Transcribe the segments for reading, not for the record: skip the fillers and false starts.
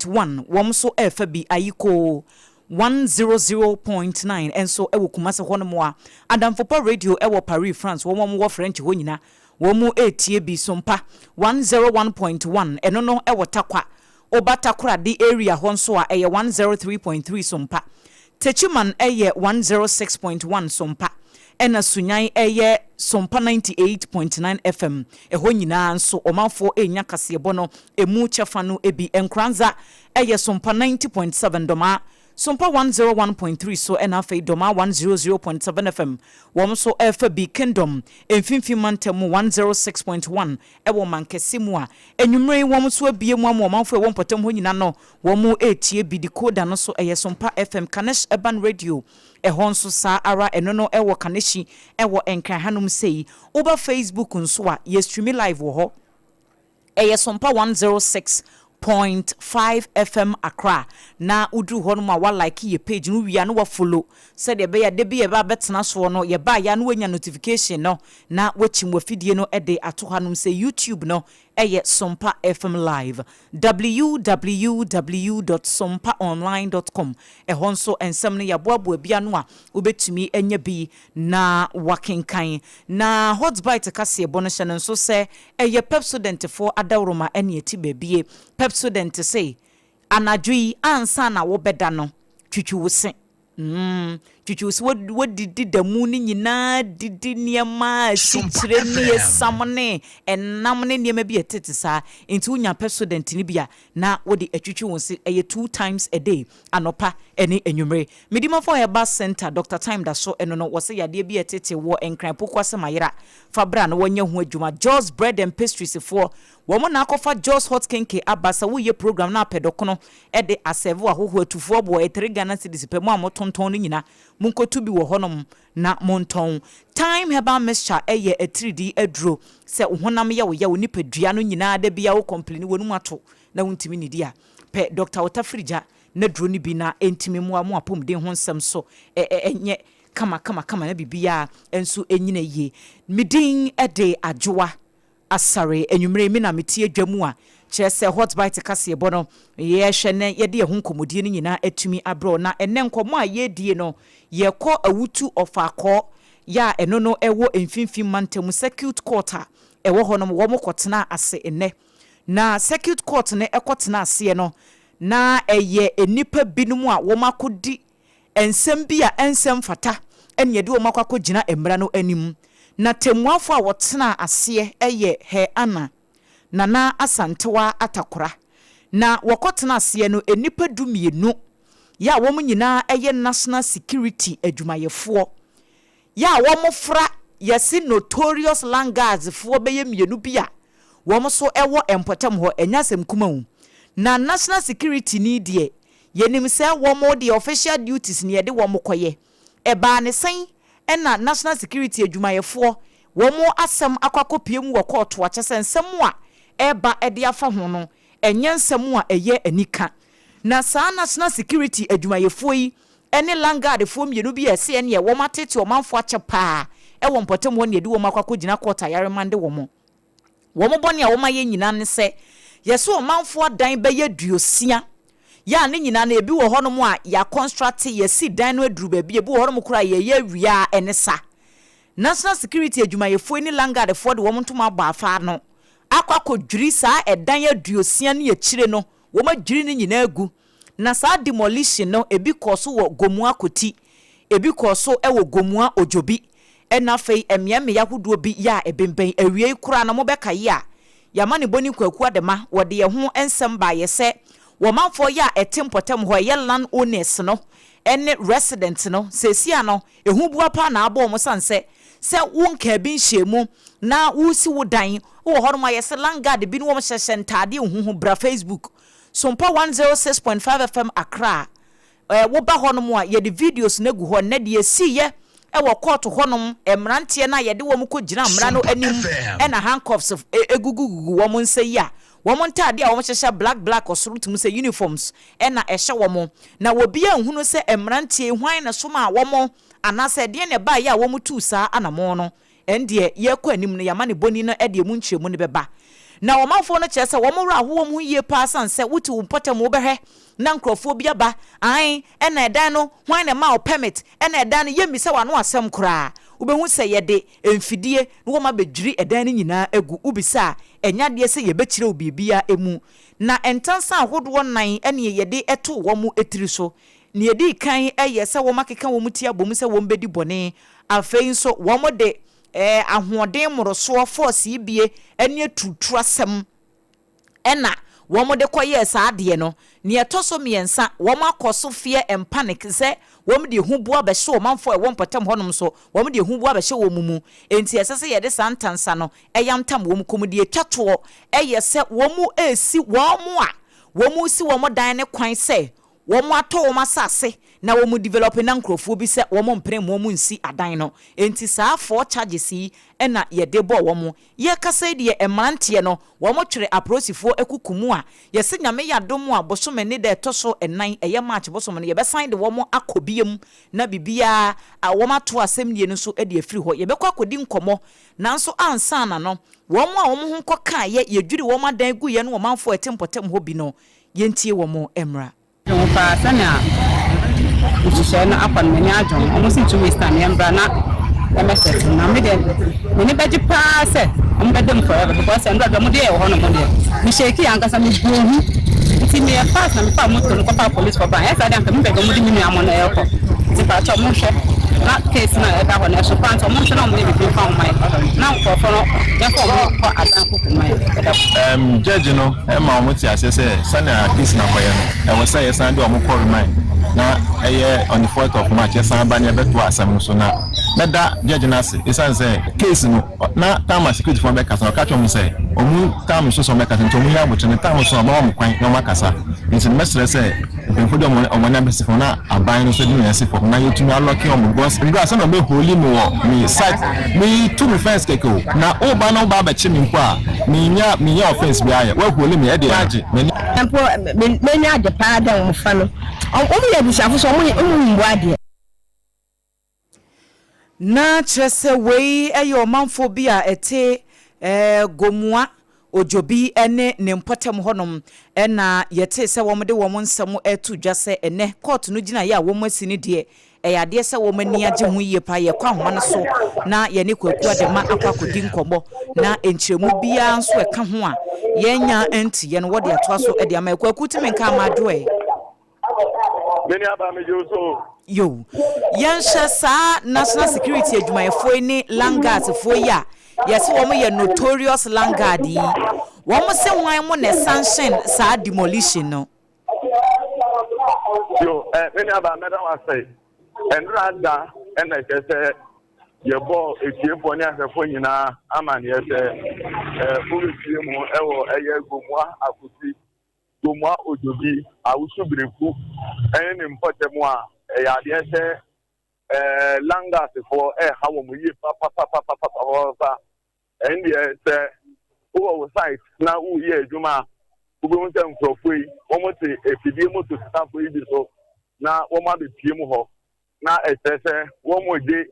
1 wɔn nso ɛrefa bi. Ayiko 100.9 nso ɛwɔ Kumase hɔnom a Adamfopa Radio ɛwɔ Paris, France, wɔn a wɔwɔ French hɔ nyina wɔn mu ɛretie bi. Sompa 101.1, ɛno no ɛwɔ Takwa. Ɔba Takoradi area hɔ nso a, ɛyɛ 103.3 Sompa. Techiman ɛyɛ 106.1 Sompa, ɛna Sunyan ɛyɛ Sompa 98.9 FM. Ɛhɔ nyinaa nso ɔmanfoɔ ɛnya kaseɛbɔ no emu kyɛfa no bi. Nkranza ɛyɛ Sompa 90.7, Dɔmaa Sompa 101.3 so, ɛna afei Dɔmaa 100.7 FM wɔn nso ɛrefa bi. Kingdom Mfimfini Mantam mu 106.1 ɛwɔ Mankɛse mu a enwummerɛ yi wɔn nso abie mu ama ɔmanfoɔ ɛwɔ mpɔtam hɔ nyinaa no wɔn mu ɛretie bi. Decoder no so ɛyɛ Sompa FM. Kanesh Urban Radio ɛhɔ nso saa ara, ɛno no ɛwɔ Kaneshie, ɛwɔ Nkran hanom sei. Woba Facebook nso a, yɛ stream live wɔ hɔ, ɛyɛ Sompa 106.5 FM Accra. Na woduru hɔ nom a, wa like yɛ page no wia na wa follow, sɛdeɛ ɛbɛyɛ de bi yɛba abɛtena soɔ no, yɛba ya na wanya notification no na wakyim wafidie no de ato hanom sɛ YouTube no ɛyɛ Sompa FM Live. www.sompaonline.com, ɛhɔ nso nsɛm no yɛaboaboa bi ano a wobɛtumi anya bi na wakenkan. Na Hotbite kaseɛbɔ no, hyɛ no nso sɛ ɛyɛ Pepsodentfoɔ adaworoma ɛne ɛti baabie. Pepsodent sɛ anadwo yi ansa na wobɛda no, twitwi wo se, twitwi wo se. Wadidi da mu no nyinaa, didi nneɛma a asikyire ne esam ne ɛnam ne nneɛma bi a ɛtete saa, nti wonya Pepsodent no bi a na wode atwitwi wo se. Ɛyɛ two times a day, anɔpa ne anwummere. Medimafo Herbal Center, Dr Time da so ɛno no, wɔsɛ yadeɛ bi a ɛtete wɔ Nkran poko asɛm ayera fa bra na wɔnyɛ ho adwuma. Jos Bread and Pastries foɔ, wɔn na akɔfa Jos Hot Kenke aba sɛ woyɛ program na apɛ dɔkono ɛde asɛve ahohoɔ atufoɔ boɔ 3 Ghana cedis pɛ. Mu a motontɔn no nyina, monkɔtu bi wɔ hɔnom na montɔn. Time Herbal Mixture ɛyɛ atiridi aduro sɛ wo honam yɛ wo yɛ wo nipadua no nyinaa da bia wo complain wɔ no mu ato na wontumi nidi a, pɛ Dr Otafirigya na duro no bi na ɛntumi mmoa mo apɔmuden ho nsɛm so ɛnyɛ kama kama kama na biribiara nso ɛnyina yie. Medin ɛde Adwoa Asare. Anwummerɛ mi na metie dwa mu a kyerɛ sɛ Hot Bite kaseɛbɔ no, yɛhwɛ ne yɛde ɛho nkɔmmɔdie no nyinaa atumi abrɛ. Na ɛnɛ nkɔmmɔ a yɛredie no, yɛkɔ Awutu Ɔfaakɔɔ yɛ a ɛno no ɛwɔ Mfimfini Mantam Circuit Court a ɛwɔ hɔ nom. Wɔn kɔtena ase nnɛ, na circuit court no ɛkɔtena aseɛ no na ɛyɛ nnipa binom a wɔn akɔdi nsɛm bi a ɛnsɛm fata ɛne yɛde wɔn akɔ akɔgyina mmara no anim. Na temmuafo a wɔtena aseɛ ɛyɛ Hɛ Ana Nana Asantewa Atakora. Na wɔkɔtena aseɛ no, nnipa 12 yɛ a wɔn nyinaa ɛyɛ national security adwumayɛfoɔ yɛ a wɔn fra yɛsi notorious land guards foɔ bɛyɛ mmienu bi a wɔn nso ɛwɔ mpɔtam hɔ. Ɛnyɛ asɛm kuma o. Na national security ni deɛ, yɛnim sɛ wɔn deɛ, official duties ni yɛde wɔn kɔyɛ. Ɛbaa ne sɛn ɛna national security adwumayɛfoɔ wɔn asɛm akɔ akɔpie mu wɔ kɔɔto akyɛ sɛ nsɛm a ɛreba ɛde afa ho no ɛnyɛ nsɛm a ɛyɛ anika? Na saa national security adwumayɛfoɔ yi ɛne landguardfoɔ mmienu bi a ɛsɛ ɛneɛ wɔn atete ɔmanfoɔ akyɛ paa ɛwɔ mpɔtam hɔ ne yɛde wɔn akɔ akɔgyina kɔɔto a yɛaremande wɔn. Wɔn bɔne a wɔn ayɛ nyinaa ne sɛ yɛsɛ ɔmanfoɔ adan bɛyɛ 60 yɛ a ne nyinaa no, ebi wɔ hɔnom a yɛa construct, yɛsi dan no aduru baabi, ebi wɔ hɔnom koraa yɛyɛ awia. Ɛne sa national security adwumayɛfoɔ ne landguardfoɔ de wɔn ntoma abɔ afa no akɔ akɔdwiri saa ɛdan 60 ne akyire no, wɔn adwiri no nyinaa agu. Na saa demolition no, ebi kɔɔ so wɔ Gomua Koti, ebi kɔɔ so wɔ Gomua Odwobi, ɛna afei mmeammea ahodoɔ bi yɛ a ɛbɛnbɛn. Awie koraa no, mobɛka yi a yɛama ne bɔne Kwaku Adema wɔde yɛn ho nsɛm baayɛ sɛ wɔmanfoɔ yɛ a ɛte mpɔtam hɔ, ɛyɛ land owners no ɛne resident no, seesia no ehu bua paa na abɔ wɔn san sɛ wo nkaa bi nhyɛ mu na wosi wo dan wɔ hɔnom a yɛsɛ land guard bi ne wɔn hyehyɛ ntaadeɛ huhu. Bra Facebook, Sompa 106.5 FM Accra, woba hɔnom a, yɛde videos no agu hɔ. Nnɛ deɛ esiiɛ ɛwɔ kɔɔto hɔnom, mmeranteɛ no a yɛde wɔn kɔ gyina mmara no anim ɛna handcuffs egugugugu wɔn nsa yi a wɔn ntaade a wɔhyehyɛ black black ɔsoro tum sɛ uniforms ɛna ɛhyɛ wɔn, na obiara nhunu sɛ mmeranteɛ yi hwan na som a wɔn anaasɛ ɛdeɛn na ɛbaeɛ a wɔn tuu saa anamɔ no. Ɛndeɛ yɛkɔ anim no, yɛama ne bɔni no ɛde emu nkyerɛmu no bɛba. Na ɔmanfoɔ no kyerɛ sɛ wɔn werɛ aho wɔn ho yie paa sane sɛ wote wo mpɔtam wobɛhwɛ na nkorɔfoɔ bi aba, ae, ɛna ɛdan no hwan na ɛmaa wo permit, ɛna ɛdan no yɛmmisa w'ano asɛm koraa. Wobɛhu sɛ yɛde mfidie na wɔn abɛdwiri ɛdan no nyinaa agu, wobisa a ɛnyɛ adeɛ sɛ yɛbɛkyerɛ wo biribiara mu. Na ntansa ahodoɔ nan ɛne yɛde too wɔn tiri so. Nea ɛdii kan yɛ sɛ wɔakeka wɔn ti abom sɛ wɔbɛdi bɔne. Afei nso wɔde ahoɔden mmorosoɔ, force bie, ne aturuturasɛm na wɔde kɔyɛɛ saa adeɛ no. Nea ɛtɔ so mmiɛnsa, wɔakɔ so fear and panic sɛ wɔde ahuboa bɛhyɛ ɔmanfoɔ a ɛwɔ mpɔtam hɔnom so, wɔde ahuboa bɛhyɛ wɔn mu. Enti ɛsɛ sɛ yɛde saa ntansa no yantam wɔn kɔn mu. Deɛ ɛtwa toɔ yɛ sɛ wɔresi wɔn a wɔresi wɔn dan no kwan sɛ Wɔn atɔ wɔn asase na wɔn develop na nkurɔfoɔ bi sɛ wɔn mpene mma wɔn nsi adan no enti saa four charges yi na yɛde bɔ wɔn. Yɛkasa yi deɛ mmeranteɛ no wɔn twere aprosifoɔ akuku mu a yɛse Nyame yɛ adom a bosome ne da ɛtɔ so nnan ɛyɛ March bosome no yɛbɛsan de wɔn akɔ biom na biribiara a wɔn ato asɛmnie no nso de afiri hɔ. Yɛbɛkɔ akɔdi nkɔmmɔ nanso ansa na no wɔn a wɔn ho kɔkaeɛ yɛdwiri wɔn adan guiɛ ne ɔmanfoɔ a ɛte mpɔtam hɔ bi no Yɛntie wɔn mmra. Dwen ho paa sɛnea nhyehyɛe no akɔ no m'ani agye ho. Wɔn se 2 weeks time yɛmbra na yɛmmɛ settle na me deɛ m'ani bɛgye paa sɛ wɔn bɛda mu forever because ɛnora deɛ wɔn de yɛɛ wɔ hɔ nom deɛ me shake ankasa me bɔɔ hu nti meyɛ fast na mefaa motor no kɔfaa police fɔ baa ɛnyɛ saa deɛ anka me baabi a wɔn de me nua mo no ɛrekɔ nti pakyɛw monhwɛ na case no a ɛda hɔ no ɛso paa nti wɔn nhwɛ na wɔn nyɛ biribi mfa ho ma yɛn na nkorɔfoɔ no yɛmfa wɔn nkɔ adan koko ma yɛn ɛda. Erm judge no ma wɔn te aseɛ sɛ sɛnea case no akɔyɛ no ɛwɔ sɛ yɛsan de wɔn kɔ remand na ɛyɛ on the fourth of March yɛsan ba na yɛbɛtoa asɛm no so na mɛda judge no ase esiane sɛ case no na time a security foɔ bɛkasa no ɔka kyerɛ wɔn sɛ wɔn time so sɛ wɔn bɛkasa nti wɔn nyɛ abokyere no time so a ɔbɛma wɔn kwan na wɔn akasa nti no mɛsrɛ sɛ mpanyinfoɔ de wɔn wɔn ani abɛsi fam na aban no nso de nea ɛsi fam na yɛtumi alɔke wɔn because nwura sɛ na ɔbɛ holi me wɔ me site me tu me fence kɛkɛ o na woba na woba abɛkye me mpo a menya menya offense bi ayɛ woaholi me ɛde agye m'ani. Mpo m'ani agye paa dɛ wɔfa no wɔn yɛ abusuafo so wɔn mmu adeɛ. Na kyerɛ sɛ wei yɛ ɔmanfoɔ bi a ɛte Gomoa, Odwobi ne ne mpɔtam hɔnom na yɛtee sɛ wɔde wɔn nsɛm reto dwa sɛ ɛnnɛ kɔɔto no gyinaeɛ a wɔasi no deɛ ɛyɛ adeɛ sɛ wɔn ani agye ho yie paa. Yɛkɔ ahoma no so na yɛne Kwaku Adema akɔ akɔdi nkɔmmɔ na nkyerɛmu biara nso ɛka ho a yɛnnya nteeɛ no wɔde atoa so de ama yɛn. Kwaku tumi nka ama adwoɛ. Me nua baa megye wo so o. Yo, yɛnhwɛ saa national security adwumayɛfoɔ yi ne land guards foɔ yi a yɛse wɔn yɛ notorious land guard yi, wɔn se hwan mo na sanction saa demolition no? Yo, eh, me nua baa mɛda wo ase. Ɛnora da ɛna ɛkyɛ sɛ yɛbɔ etiefoɔ ne ahwɛfoɔ nyinaa amaneɛ sɛ eh, wobɛpie mu ɛwɔ ɛyɛ Gomoa Akosi Gomoa Odwobi, Awusu Bereku ne ne mpɔtam a, ɛyɛ adeɛ sɛ ɛɛ Langasfoɔ ɛreha wɔn yie papapapapapapa. Ɛn deɛ sɛ wowɔ wo site na woreyɛ adwuma a, wobɛhu sɛ nkurɔfoɔ yi wɔte afidie moto sesafoɔ yi bi so na wɔn abɛpie mu hɔ na ɛkyerɛ sɛ wɔregye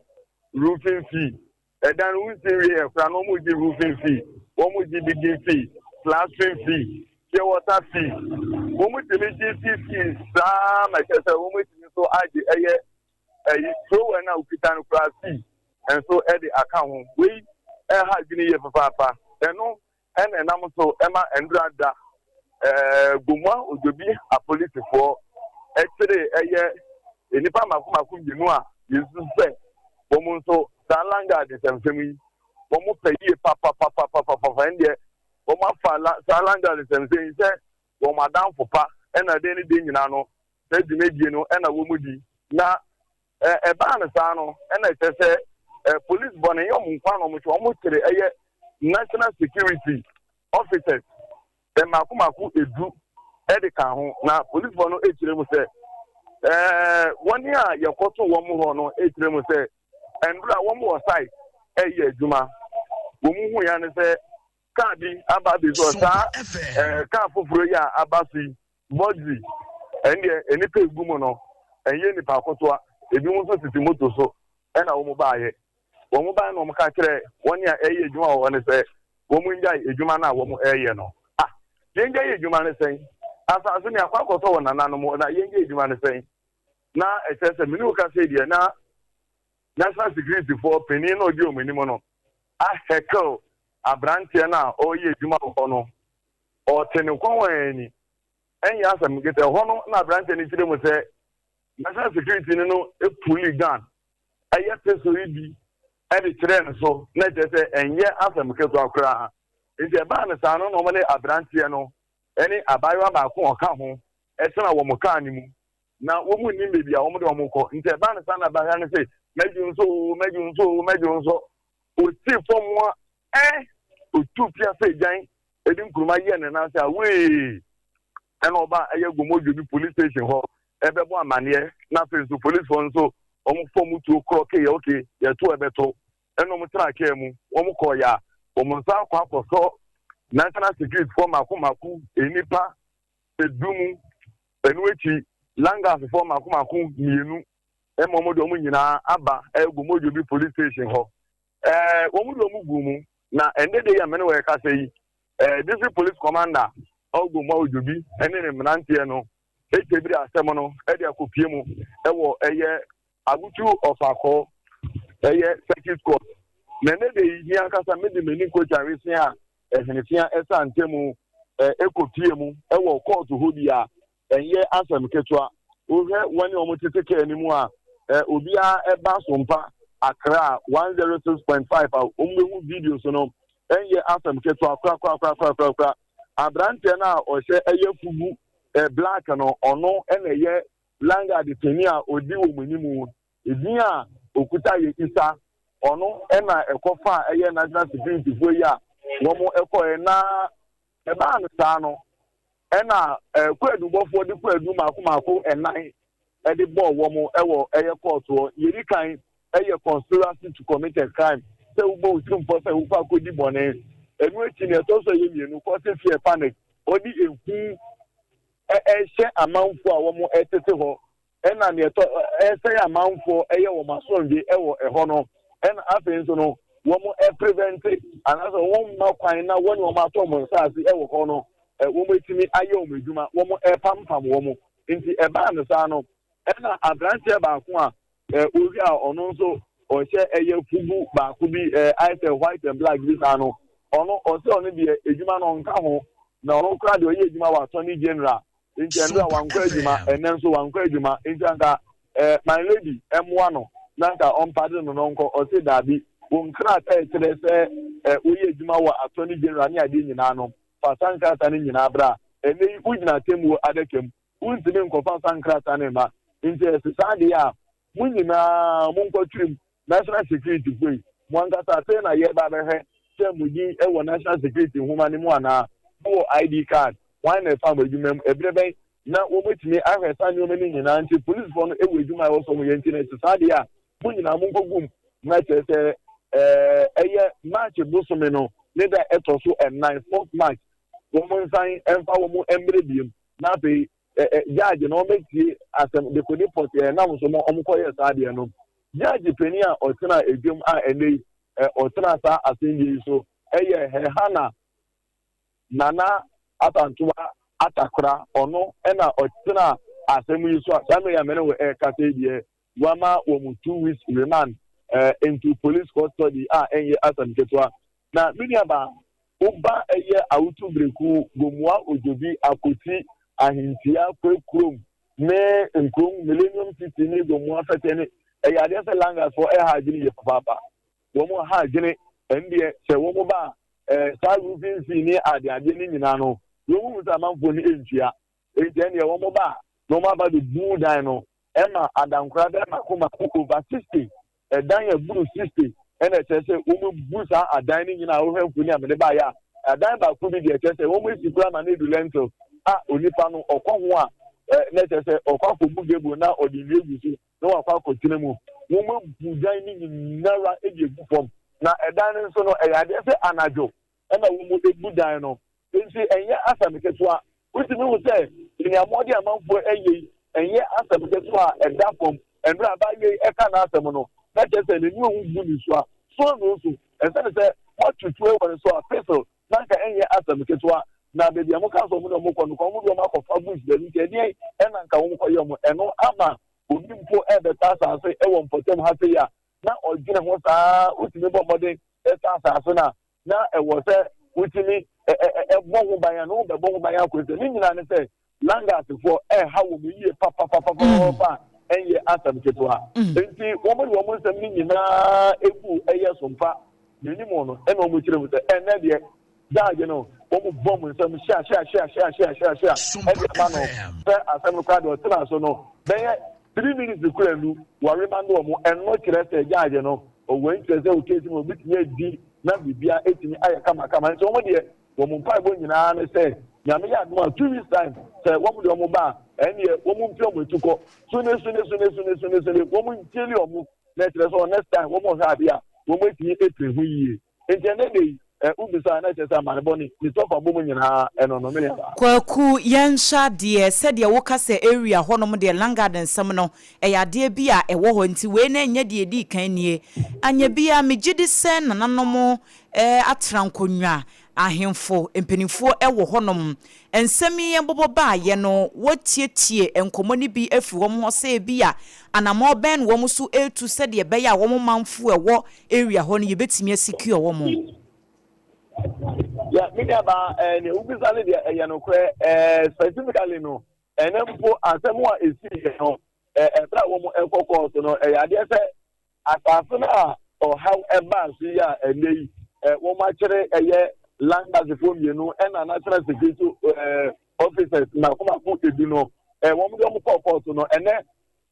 roofing fee. Ɛdan no wonsi nwie ɛ koraa na wɔn gye roofing fee, wɔn gye digging fee, plastering fee, pure water fee. Wɔn tumi gye fee fee saa ma kyerɛ sɛ wɔn tumi nso agye ɛyɛ ɛyi trowel na okita no koraa fee nso ɛde aka ho. Wei ɛha adwene yie papaapa. Ɛno Ɛna ɛnam so ma Ndura da Gomoa Odwobi apolisifoɔ kyeree ɛyɛ nnipa mmaako mmaako mmienu a yɛsusu sɛ wɔn nso saa Landguard nsɛmsɛm yi wɔn pɛ yie papapapapapa. Ɛndeɛ wɔn afa saa Landguard nsɛmsɛm yi sɛ wɔn adamfo pa ɛna den ne den nyinaa no saa dwumadie no ɛna wɔn di na Ɛbaa no saa no, ɛna ɛkyerɛ sɛ police bɔ no ɛnyɛ wɔn nko ara na wɔkyere, wɔkyere ɛyɛ national security officers mmaako mmaako edu ɛde ka ho. Na police bɔ no ekyerɛ mu sɛ ɛɛ wɔn a yɛkɔto wɔn hɔ no ekyerɛ mu sɛ ndura wɔn wɔ site ɛyɛ adwuma. Wɔn hu ya ne sɛ kaa bi aba abɛsi hɔ saa ɛɛ kaa foforɔ yi a aba so yi. Bɔdzi, ɛndeɛ nnipa egu mu no ɛnyɛ nnipa akotoa, ebinom nso sisi moto so ɛna wɔn baayɛ. Wɔn baeɛ na wɔn ka kyerɛ wɔn a ɛyɛ adwuma wɔ hɔ no sɛ, wɔn ngyae adwuma no a wɔn ɛreyɛ no. Ah, yɛngyae adwuma no sɛn? Asase no yɛakɔ akɔtɔ wɔ nananom hɔ na yɛngyae adwuma no sɛn? Na ɛkyerɛ sɛ me ne wo kasa yi deɛ na National Security foɔ panin no a ɔdi wɔn anim no ahɛkel aberanteɛ no a ɔreyɛ adwuma wɔ hɔ no, ɔte ne kɔn ani. Ɛnyɛ asɛm ketewa. Ɛhɔ no na aberanteɛ no kyerɛ mu sɛ National Security no no puli gun ɛyɛ pistol yi bi de kyerɛɛ no so na kyerɛ sɛ ɛnyɛ asɛm ketewa koraa. Nti ɛbaa no saa no na wɔne aberanteɛ no ne abaayewa baako a ɔka ho tena wɔn kaa no mu na wɔn nnim baabi a wɔde wɔn kɔ. Nti ɛbaa no saa na abaayewa no se mɛdwo nso o, mɛdwo nso o, mɛdwo nso. Ɔsii fam a ɛ ɔtu pia sɛ gyan de nkuruma yɛɛ ne nan ase awee ɛna ɔba ɛyɛ Gomodwo bi police station hɔ ɛbɛbɔ amaneɛ na afei nso policefoɔ nso wɔn fɔ mu tuo korɔ kee oke yɛto ɛbɛto ɛna wɔn tena kaa mu wɔn kɔɔ ya wɔn nsa akɔ akɔsɔ national security foɔ mako mako nnipa edu mu ɛno akyi langas foɔ mako mako mmienu ɛma wɔn de wɔn nyinaa aba ɛyɛ Gomodwo bi police station hɔ ɛɛ wɔn de wɔn gu mu na ɛnde de yɛ mene wɔ ɛkasa yi ɛɛ district police commander ɔgomma odwobi ɛne ne mmeranteɛ no ɛtɛbiri asɛm no ɛde akɔpie mu ɛwɔ ɛyɛ Abutu Ɔfakɔ ɛyɛ circuit court na ɛnɛ de yi mi ankasa mede m'ani nkotwa wesea a ɛhenefea ɛsa ntɛmu ɛkɔpie mu ɛwɔ court hɔ bi a ɛnyɛ asɛm ketewa. Wohwɛ wɔn a wɔtete kaa no mu a, obiara ɛba Sompa Accra 106.5 a wɔbɛhu videos no, ɛnyɛ asɛm ketewa korakorakorakorakora. Aberanteɛ no a ɔhyɛ ɛyɛ fugu black no, ɔno ɛna ɛyɛ landguard panin a ɔdi wɔn anim. Edin a okuta yɛ Isa. Ɔno ɛna ɛkɔfa ɛyɛ national security foɔ yi a wɔn ɛkɔɛ na ɛbaa no saa no ɛna kwaadubɔfoɔ de kwaadu mako mako ɛnan ɛde bɔɔ wɔn ɛwɔ ɛyɛ kɔɔtoɔ. Yɛdi kan ɛyɛ conspiracy to commit a crime, sɛ wobɔ wo tirim pɔ sɛ wokɔ akɔdi bɔne. Ɛno akyi no ɛtɔ so ɛyɛ mmienu, causing fear, panic, ɔde ehu ɛhyɛ amanfoɔ a wɔn ɛtete hɔ, ɛna neɛ ɛtɔ ɛsɛe amanfoɔ ɛyɛ wɔn asomdwe ɛwɔ ɛhɔ no, ɛna afei nso no wɔn ɛprevent anaasɛ wɔn mma kwan na wɔne wɔn atɔ wɔn nsaase ɛwɔ hɔ no wɔn etumi ayɛ wɔn adwuma, wɔn ɛpampam wɔn. Nti ɛbaa no saa no ɛna aberanteɛ baako a owi a ɔno nso ɔhyɛ ɛyɛ fugu baako bi ayɛ sɛ white and black bi saa no, ɔno ɔsɛ ɔno deɛ adwuma no ɔnka ho na ɔno koraa deɛ ɔyɛ adwuma wɔ attorney general, nti ɛno a wankɔ adwuma, ɛnɛ nso wankɔ adwuma, nti anka my lady ɛmoa no na anka ɔmpade no no nkɔ. Ɔse daabi, wɔn nkrataa ɛkyerɛ sɛ woyɛ adwuma wɔ attorney general ne adeɛ nyinaa no, fa saa nkrataa no nyinaa bra. Ɛnɛ yi wogyina atemmuo adaka mu, wontumi nkɔfa saa nkrataa no mma. Nti ɛsɛ saa deɛ a mo nyinaa monkɔtwirim national security foɔ yi mo ankasa afei na yɛba bɛhwɛ sɛ mo din wɔ national security nhoma no mu anaa mowɔ ID card, wɔn na ɛfa mo adwuma mu ɛberɛ bɛn na wɔmatumi ahwɛ saa nneɛma no nyinaa. Nti polisifoɔ no wɔ adwuma a ɛwɔ sɛ wɔyɛ, nti na ɛsɛ saa deɛ a mo nyinaa monkɔgu mu na kyerɛ sɛ ɛyɛ March bosome no ne da ɛtɔ so ɛnan, 4th March, wɔn nsan ɛmfa wɔn mmerɛ biem na afei judge na wɔbɛtie asɛm de kɔdi pɔt ɛnam so ma wɔn kɔyɛ saa adeɛ no. Judge panin a ɔtena edwam a ɛnɛ yi ɔtena saa asɛnnie yi so ɛyɛ Hehana Nana Asantoa Atakora. Ɔno ɛna ɔtena asɛm yi so a saa mmere a mene wɔ ɛrekasa yi deɛ wama wɔn 2 weeks remand into police custody a ɛnyɛ asɛm ketewa. Na me nuaba, woba ɛyɛ Awutu Bereku, Gomoa Odwobi, Akoti, Ahentia, Kwekurom ne nkurom Millennium City ne Gomoa Fɛtɛ ne ɛyɛ adeɛ sɛ langasfoɔ ɛha adwene yie papaapa. Wɔn ha adwene ɛndeɛ sɛ wɔn ba saa roofing fee ne adeadeɛ ne nyinaa no, wɔn mu sɛ amanfoɔ no ntua, nti ɛndeɛ wɔn ba na wɔn aba de bu dan no ɛma adankora bɛɛ mako mako over 60 ɛdan yɛ buru 60, ɛna ɛkyerɛ sɛ wɔn bu saa adan no nyinaa. Wɔhwɛ mfoni a mede baayɛ a, adan baako bi deɛ ɛkyerɛ sɛ wɔn esi kura ma no edu lintel a onipa no ɔkɔ ho a na ɛkyerɛ sɛ ɔkɔ akɔbu gable na ɔde nwie gu so na wakɔ akɔtena mu. Wɔn abu dan no nyinara de egu fam, na ɛdan no nso no ɛyɛ adeɛ sɛ anadwo ɛna wɔn ebu dan no, nti ɛnyɛ asɛm ketewa. Wotumi hu sɛ nneɛma amanfoɔ ɛyɛ yi ɛnyɛ asɛm ketewa a ɛda fam. Ɛnura abaayɛ yi ɛka n'asɛm no na kyerɛ sɛ n'ani ohu gu ne so a so no nso ɛsɛn sɛ Moato tuo wɔ ne so a, pistol, na anka ɛnyɛ asɛm ketewa. Na baabi a moka sɛ wɔn de wɔn kɔ no, nka wɔn de wɔn akɔfa bush baabi, nti ɛdeɛn na anka wɔkɔyɛ wɔn? Ɛno ama obi mpo rebɛtɔ asase wɔ mpɔtam ha sei a, na ɔdwene ho saa ara. Wotumi bɔ mmɔden tɔ asase no a, na ɛwɔ sɛ wotumi bɔ ho ban a, na wɔbɛbɔ ho ban akɔ sɛ ne nyinaa ne sɛ Langasfoɔ ɛreha wɔn yie papapapapapa a ɛnyɛ asɛm ketewa. Nti wɔn de wɔn nsɛm no nyinaa egu ɛyɛ sompa n'anim no ɛna wɔn kyerɛ mu sɛ ɛnɛ deɛ judge no wɔn bɔ wɔn nsɛm hyia hyia hyia hyia hyia hyia hyia ɛde ama no sɛ asɛm no koraa deɛ ɔtena so no bɛyɛ 3 minutes kura nu wɔremand wɔn. Ɛno kyerɛ sɛ judge no ɔwɔ nkyerɛ sɛ o case no obi tumi adi na biribia etumi ayɛ kamakama. Nti wɔn deɛ, wɔn mpaebɔ nyinaa ne sɛ Nyame yɛ adom a, 2 weeks time sɛ wɔn de wɔn ba a, ɛnneɛ wɔn mpia wɔn etu kɔ sune sune sune sune sune sune, wɔn nkyeli wɔn na ɛkyerɛ sɛ next time wɔn hwɛ adeɛ a wɔn etumi etiri ho yie. Nti ɛnɛ de yi ɛ ubisa na ɛkyerɛ sɛ amanebɔ ne ne tɔfa bɔ mu nyinaa ɛno no mene aba. Kwaku, yɛnhyɛ adeɛ sɛdeɛ woka sɛ area hɔnom deɛ, landguard nsɛm no ɛyɛ adeɛ bi a ɛwɔ hɔ, nti wei na ɛnyɛ deɛ ɛdii kan nie. Anya bia megye di sɛ nananom atena nkonnwa, ahemfo mpanimfoɔ ɛwɔ hɔnom, nsɛm yi yɛn baayɛ no, wɔtietie nkɔmmɔ no bi afiri wɔn hɔ sɛ bi a anammɔ bɛn na wɔn so etu sɛdeɛ ɛbɛyɛ a wɔn manfo ɛwɔ area hɔ no yɛbɛtumi asecure wɔn? Ya, me nuaba, nea wobisa no deɛ ɛyɛ nokorɛ. Specifically no, ɛnɛ mpo asɛm a ɛsii yɛ no, ɛberɛ a wɔn ɛkɔ kɔɔso no, ɛyɛ adeɛ sɛ asase no a ɔhaw ɛbaa so yi a ɛnɛ yi wɔn akyerɛ ɛyɛ landguardsfoɔ mmienu ɛna national security officers mako mako 10 no, wɔn de wɔn kɔɔ kɔɔso no. Ɛnɛ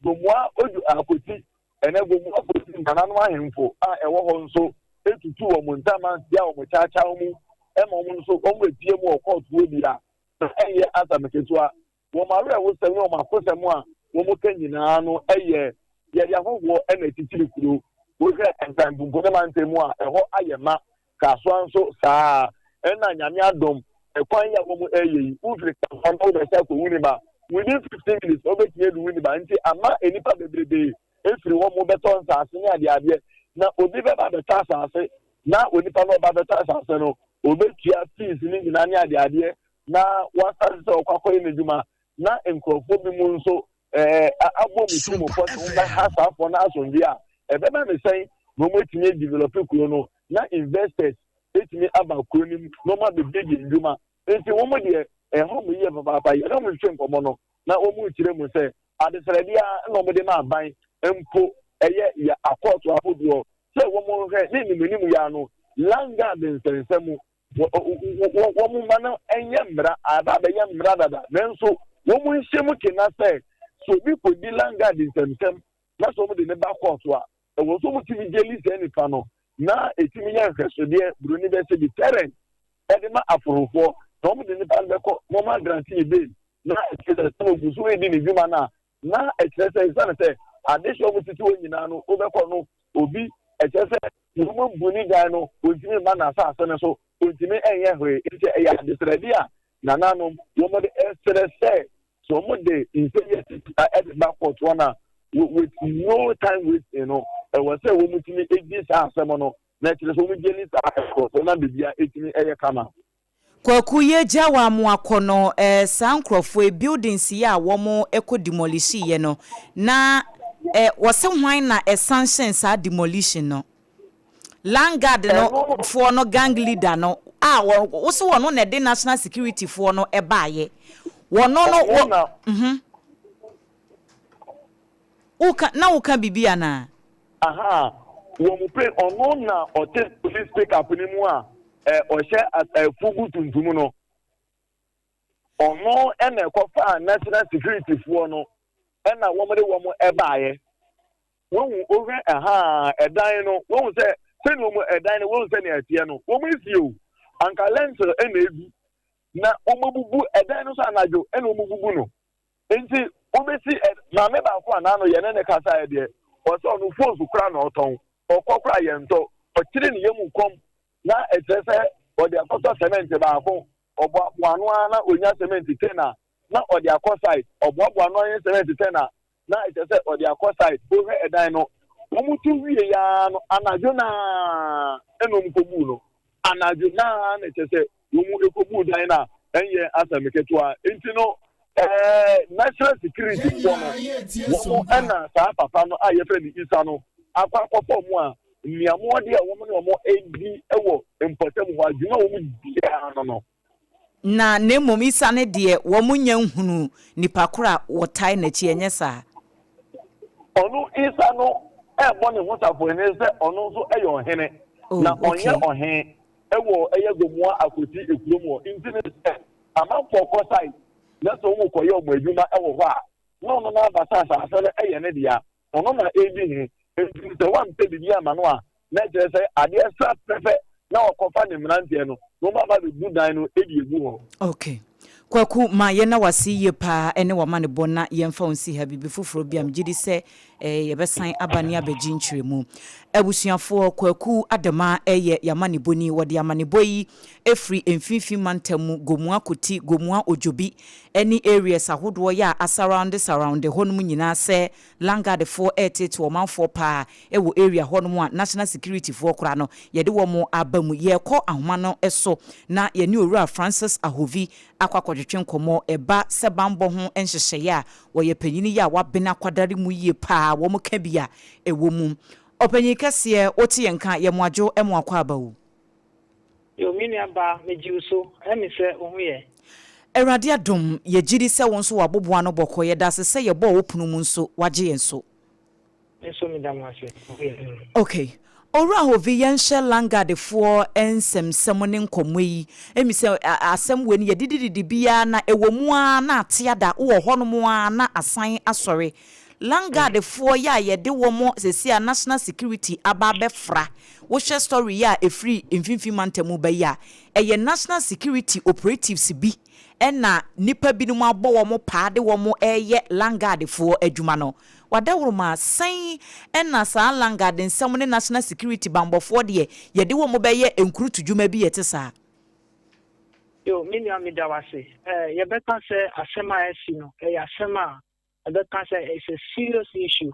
Gomoa Odu Akoti, ɛnɛ Gomoa Akoti nananom ahemfo a ɛwɔ hɔ nso etutu wɔn ntama bia wɔn kyaakyaa mu ɛma wɔn nso wɔn bɛpie mu wɔ kɔɔto hɔ bi a na ɛnyɛ asɛm ketewa. Wɔn awerɛhosɛm ne wɔn akosɛm a wɔn ka nyinaa no yɛ yɛde ahɔhoɔ ɛna akyikyiri kuro. Wohwɛ Nkran mpompo ne mantam mu a, ɛhɔ ayɛ ma Kasoa nso saa. Ɛna Nyame adom, ɛkwan yi a wɔn ɛyɛ yi, wofiri Kasoa na wobɛhyɛ akɔ Winneba, within 15 minutes wobɛtumi adu Winneba. Nti ama nnipa bebrebee efiri hɔ mo bɛtɔ nsaase ne adeadeɛ. Na obi bɛba bɛtɔ asase na onipa no ɔba bɛtɔ asase no, obetua fees ne nyinaa ne adeadeɛ na wasase sɛ ɔkɔ akɔyɛ n'adwuma, na nkurɔfoɔ bi mu nso abɔ mu tiri mu pɔ sɛ wɔn bɛha saafoɔ no asomdwe a ɛbɛba ne sɛn na wɔn atumi adevelop kuro no na investors etumi aba kuro no mu na wɔn abɛbie ndwuma. Nti wɔn deɛ, ɛhɔ mo yie papaapa. Yɛn a wɔn hwɛ nkɔmɔ no na wɔn rekyerɛ mu sɛ adesrɛdeɛ a na wɔn de ma aban mpo ɛyɛ yɛ akɔɔto ahodoɔ sɛ wɔn hwɛ ne nimunim yɛ ano landguard nsɛnsɛm, wɔn ma no nyɛ mmara aba abɛyɛ mmara dada, nanso wɔn nhyɛ mu kena sɛ obi kɔdi landguard nsɛmsɛm na sɛ wɔn de ne ba kɔɔto a, ɛwɔ so wɔn tumi gyeli sɛ nipa no na etumi yɛ nhwɛsodeɛ, buroni bɛ sɛ deterrent ɛde ma aforofoɔ, na wɔn de nipa no bɛkɔ na wɔn agrant ne bail na ɛkyerɛ sɛ sɛ ogu so edi ne dwuma no a, na ɛkyerɛ sɛ ɛsiane sɛ adehyɛ wɔn tete hɔ nyinaa no, wobɛkɔ no obi ɛkyerɛ sɛ wɔn bu ne dan no, ontumi mma n'asase no so, ontumi nyɛ hwee. Nti ɛyɛ adesrɛde a nananom wɔn de ɛsrɛ sɛ wɔn de nsɛm yɛ tete a ɛde ba court wɔn a, with no time wasting no, ɛwɔ sɛ wɔn tumi edi saa asɛm no na ɛkyerɛ sɛ wɔn gye ne saa ɛkorɔfo na beebi a etumi ɛyɛ kama. Kwaku, yɛgya wɔ amoakɔ no, saa nkurɔfoɔ yi buildings yi a wɔn kɔ demolish yɛ no, na wɔsɛ hwan na ɛsanction saa demolition no? Landguard no foɔ no, gang leader no a wɔsɛ wɔn na ɛde national security foɔ no ɛbaayɛ wɔn no wɔ Woka na woka biribi anaa? Aha, wɔn mu pe ɔno na ɔte police pickup no mu a ɔhyɛ fugu tuntum no. Ɔno ɛna ɛkɔfaa national security foɔ no ɛna wɔn de wɔn ɛbaayɛ. Wɔn ohwɛ ɛha ɛdan no, wɔn sɛ sɛnea wɔn ɛdan no, wɔn sɛ nea ɛteɛ no, wɔn esi o anka lintel ɛna edu na wɔn abubu ɛdan no so anadwo ɛna wɔn bubu no. Nti wobɛsi ɛ maame baako a n'ano yɛne ne kasa yɛ deɛ, ɔsɛ ɔno phones kora na ɔtɔn, ɔkɔ kora yɛn ntɔ, ɔkyerɛ ne yam kɔm na ɛkyerɛ sɛ ɔde akɔtɔ cement baako. Ɔboaboa ano ara na onya cement 10 a, na ɔde akɔ site. Ɔboaboa ano ara cement 10 a, na ɛkyerɛ sɛ ɔde akɔ site. Wohwɛ ɛdan no, wɔn tu wie yaa no, anadwo naa ɛna wɔn kɔ buu no. Anadwo no ara na kyerɛ sɛ wɔn kɔbuu dan no a ɛnyɛ asɛm ketewa. Nti no ɛɛ national security foɔ no wɔn na saa papa no a yɛfrɛ no Isa no akɔ akɔfa wɔn a nnuamoɔdeɛ a wɔn ne wɔn redi wɔ mpɔtam hɔ adwuma a wɔn di ara no no. Na na mmom Isa no deɛ wɔnnya nhunuu nipa korɔ a wɔtae n'akyi, ɛnyɛ saa? Ɔno Isa no rebɔ ne ho safohene sɛ ɔno nso yɛ ɔhene, na ɔnyɛ ɔhe wɔ ɛyɛ Gomoa Akwati kurom hɔ. Nti no sɛ amanfoɔ kɔ site na sɛ wɔkɔyɛ wɔn adwuma wɔ hɔ a, na ɔno no aba sɛ asase no yɛ ne dea. Ɔno na ɛredi he. Enti sɛ woampɛ biribi amma no a, na ɛkyerɛ sɛ adeɛ sa pɛpɛ na wakɔfa ne mmeranteɛ no na wɔaba abɛbu dan no de agu hɔ. Ok. Kwaku, ma yɛnna wo ase yie paa ne w'amanebɔ na yɛmfa wo nsi ha. Biribi foforɔ bi a, megye di sɛ yɛbɛsan aba ne abɛgye nkyerɛmu. Abusuafoɔ, Kwaku Adama yɛ y'amanebɔni. Wɔde amanebɔ yi firi Mfimfini Mantam mu, Gomoa Koti, Gomoa Odwobi ne areas ahodoɔ yɛ a asaraunde saraunde hɔnom nyinaa sɛ Landguard foɔ ɛreteete ɔmanfoɔ paa wɔ area hɔnom a National Security foɔ koraa no yɛde wɔn aba mu. Yɛrekɔ ahoma no so na yɛne Owura Francis Ahovi akɔ akɔtwetwe nkɔmmɔ ɛba sɛ banbɔ ho nhyehyɛeɛ a wɔyɛ panyini yi a wabene akwadare mu yie paa wɔn ka bi a ɛwɔ mu. Ɔpanyin kɛseɛ wote yɛn nka yɛ mo adwo mo akwaaba o. Yo, me nua baa, megye wo so. Ɛyɛ me sɛ wo ho yɛ. Awurade adom, yɛgyedi sɛ wo nso w'aboboa ano bɔkɔ. Yɛda ase sɛ yɛbɔɔ wo pono mu nso, w'agye yɛn so. Me nso meda mo ase. Wo ho yɛ. Ok. Owura Hovi, yɛnhyɛ Landguard foɔ nsɛmsɛm ne nkɔmmɔ yi. Ɛmi sɛ asɛm wei no yɛdidididi biara na ɛwɔ mu ara na ate ada, wowɔ hɔnom ara na asan asɔre. Landguard foɔ yi a yɛde wɔn seesei a National Security aba abɛfra, wohwɛ story yi a ɛfiri Mfimfini Mantam mu ba yi a, ɛyɛ National Security operatives bi na nnipa binom abɔ wɔn paa de wɔn reyɛ Landguard foɔ adwuma no. Wadaworoma, sɛn na saa Landguard nsɛm ne National Security banbɔfoɔ deɛ yɛde wɔn bɛyɛ nkurutu dwuma bi a ɛte saa? Yo, me nua meda wo ase. Eh, yɛbɛka sɛ asɛm a asi no, ɛyɛ asɛm a ɛbɛka sɛ it's a serious issue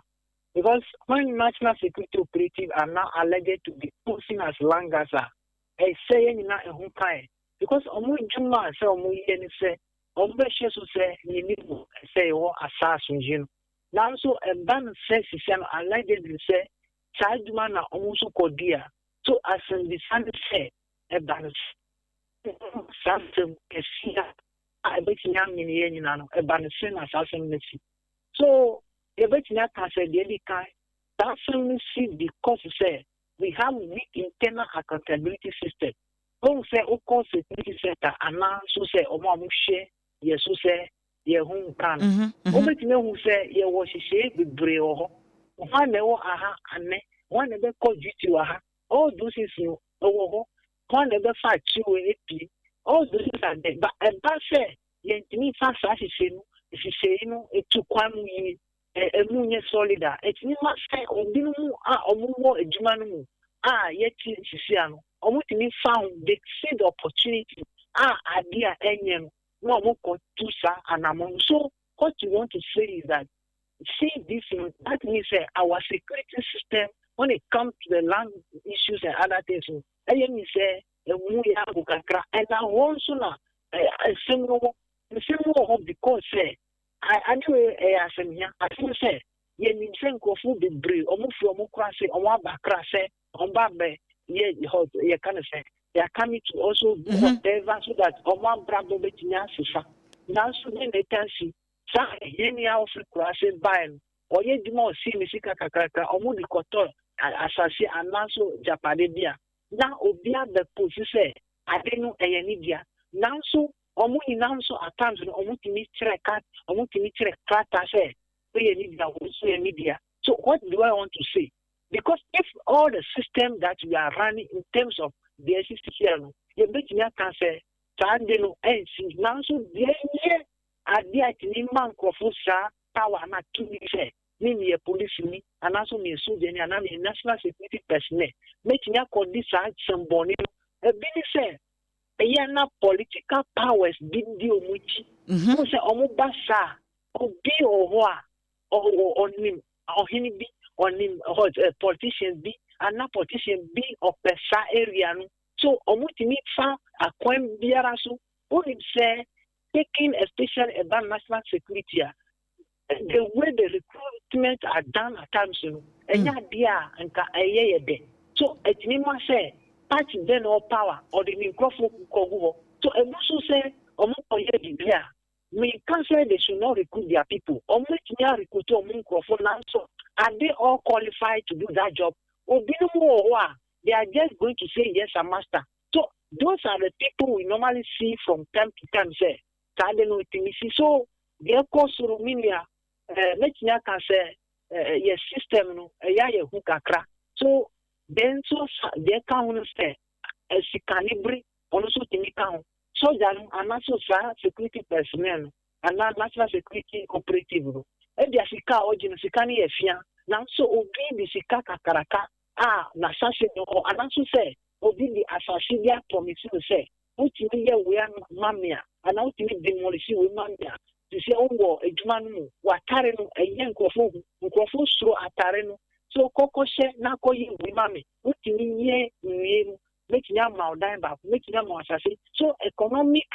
because when national security operative are now alleged to be posing as langers a, ɛsɛ yɛn nyinaa ɛho kae because wɔn adwuma a sɛ wɔn yɛ ne sɛ wɔn bɛhyɛ so sɛ yɛni mu sɛ yɛwɔ asa asomdwie no, nanso ɛba no sɛ sisia no allegedly sɛ saa adwuma na wɔn nso kɔdi a, so asɛmbisa ne sɛ ɛba no sɛ saa asɛm kɛseɛ a a ɛbɛtumi amene yɛn nyinaa no, ɛba no sɛn na saa asɛm no si? So yɛbɛtumi aka sɛ deɛ ɛdi kan, saa asɛm no si because sɛ we have weak internal accountability system. Wohu sɛ wokɔ security sector anaa nso sɛ wɔn a wɔhwɛ yɛ so sɛ yɛn ho nka no, wobɛtumi ahu sɛ yɛwɔ nhyehyɛe bebree wɔ hɔ. Hwan na ɛwɔ aha anɛ? Hwan na ɛbɛkɔ duty wɔ ha? All those things no, ɛwɔ hɔ. Hwan na ɛbɛfa akyiri wei apue? All those things are there. But ɛba sɛ yɛntumi nfa saa nhyehyɛe no, nhyehyɛe no tu kwan mu yie, ɛmu nyɛ solid a, ɛtumi ma sɛ obinom a wɔwɔ adwuma no mu a yɛte sisi ano, wɔtumi fa ho, they see the opportunity a adeɛ a ɛnyɛ no, na wɔkɔtu saa anammɔn no. So what you want to say is that see this no, that means sɛ our security system when it comes to the land issues and other things no, ɛyɛ mi sɛ ɛmu yɛ ago kakra. Ɛna hɔ nso na nsɛm no wɔ, nsɛm no wɔ hɔ because sɛ ade wei ɛyɛ asɛm hia. Asɛm sɛ yɛnim sɛ nkurɔfoɔ bebree wɔn firi wɔn kora se wɔn aba kra sɛ wɔn ba bɛ yɛ hot, yɛka no sɛ they are coming to also do whatever so that wɔn abrabɔ bɛtumi asesa. Nanso deɛ na ɛta si, saa hiani a ɔfiri kuraase baeɛ no, ɔyɛ adwuma a ɔsii ne sika kakrakra, wɔn de kɔtɔ asase anaaso japade bi a, na obi abɛposi sɛ ade no ɛyɛ ne dea. Nanso wɔn nyinaa nso at times no wɔtumi kyerɛ ka, wɔtumi kyerɛ krataa sɛ wei yɛ ne dea, wei nso yɛ ne dea. So what do I want to say? Because if all the system that we are running in terms of deɛ ɛsisi no, yɛbɛtumi aka sɛ saa ade no ɛnsi. Nanso deɛ ɛyɛ Ade a ɛtumi ma nkurɔfo saa power anaa tumi sɛ me meyɛ polisini anaasɛ meyɛ sogyani anaa meyɛ national security personnel mɛtumi akɔdi saa nsɛmbɔne no, ebi ne sɛ ɛyɛ na political powers bi di wɔn akyi. Wohu sɛ wɔn ba saa a, obi wɔ hɔ a ɔnim ɔhene bi, ɔnim politician bi anaa politician bi ɔpɛ saa area no. So ɔmo tumi fa akwan biara so. Wonim sɛ taking especially about national security a, the way the recruitment are done at times no, ɛnyɛ adeɛ a nka ɛyɛ yɛ dɛ. So ɛtumi ma sɛ party bɛn na ɔwɔ power, ɔde ne nkurɔfoɔ kɔgu hɔ. So ɛno nso sɛ ɔmo kɔyɛ biribi a, menka sɛ they should not recruit their people. Ɔmo etumi arecruit ɔmo nkurɔfoɔ, nanso are they all qualified to do that job? Obinom wɔ hɔ a they are just going to say, "Yes, sir, master." So those are the people we normally see from time to time sɛ saa de no tumi si. So deɛ ɛkɔ soro, mi nua, mɛtumi aka sɛ yɛ system no ɛyɛ ayɛ hu kakra. So then nso deɛ ɛka ho no sɛ sikanibere ɔno nso tumi ka ho. Sɔgya no anaasɛ saa security personnel no anaa national security operative no, ɛde sika a ɔgye no, sika no yɛ fia, nanso obi de sika kakraka a n'asase no hɔ, anaasɛ sɛ obi de asase bi apromise no sɛ wotumi yɛ wei ma me a, anaa wotumi demolish wei ma me a, te sɛ wowɔ adwuma no mu, w'atare no ɛyɛ nkurɔfoɔ hu, nkurɔfoɔ suro atare no so, kɔkɔ hyɛ na kɔyɛ wei ma me, wotumi yɛ wie no, mɛtumi ama wo dan baako, mɛtumi ama wo asase. So economic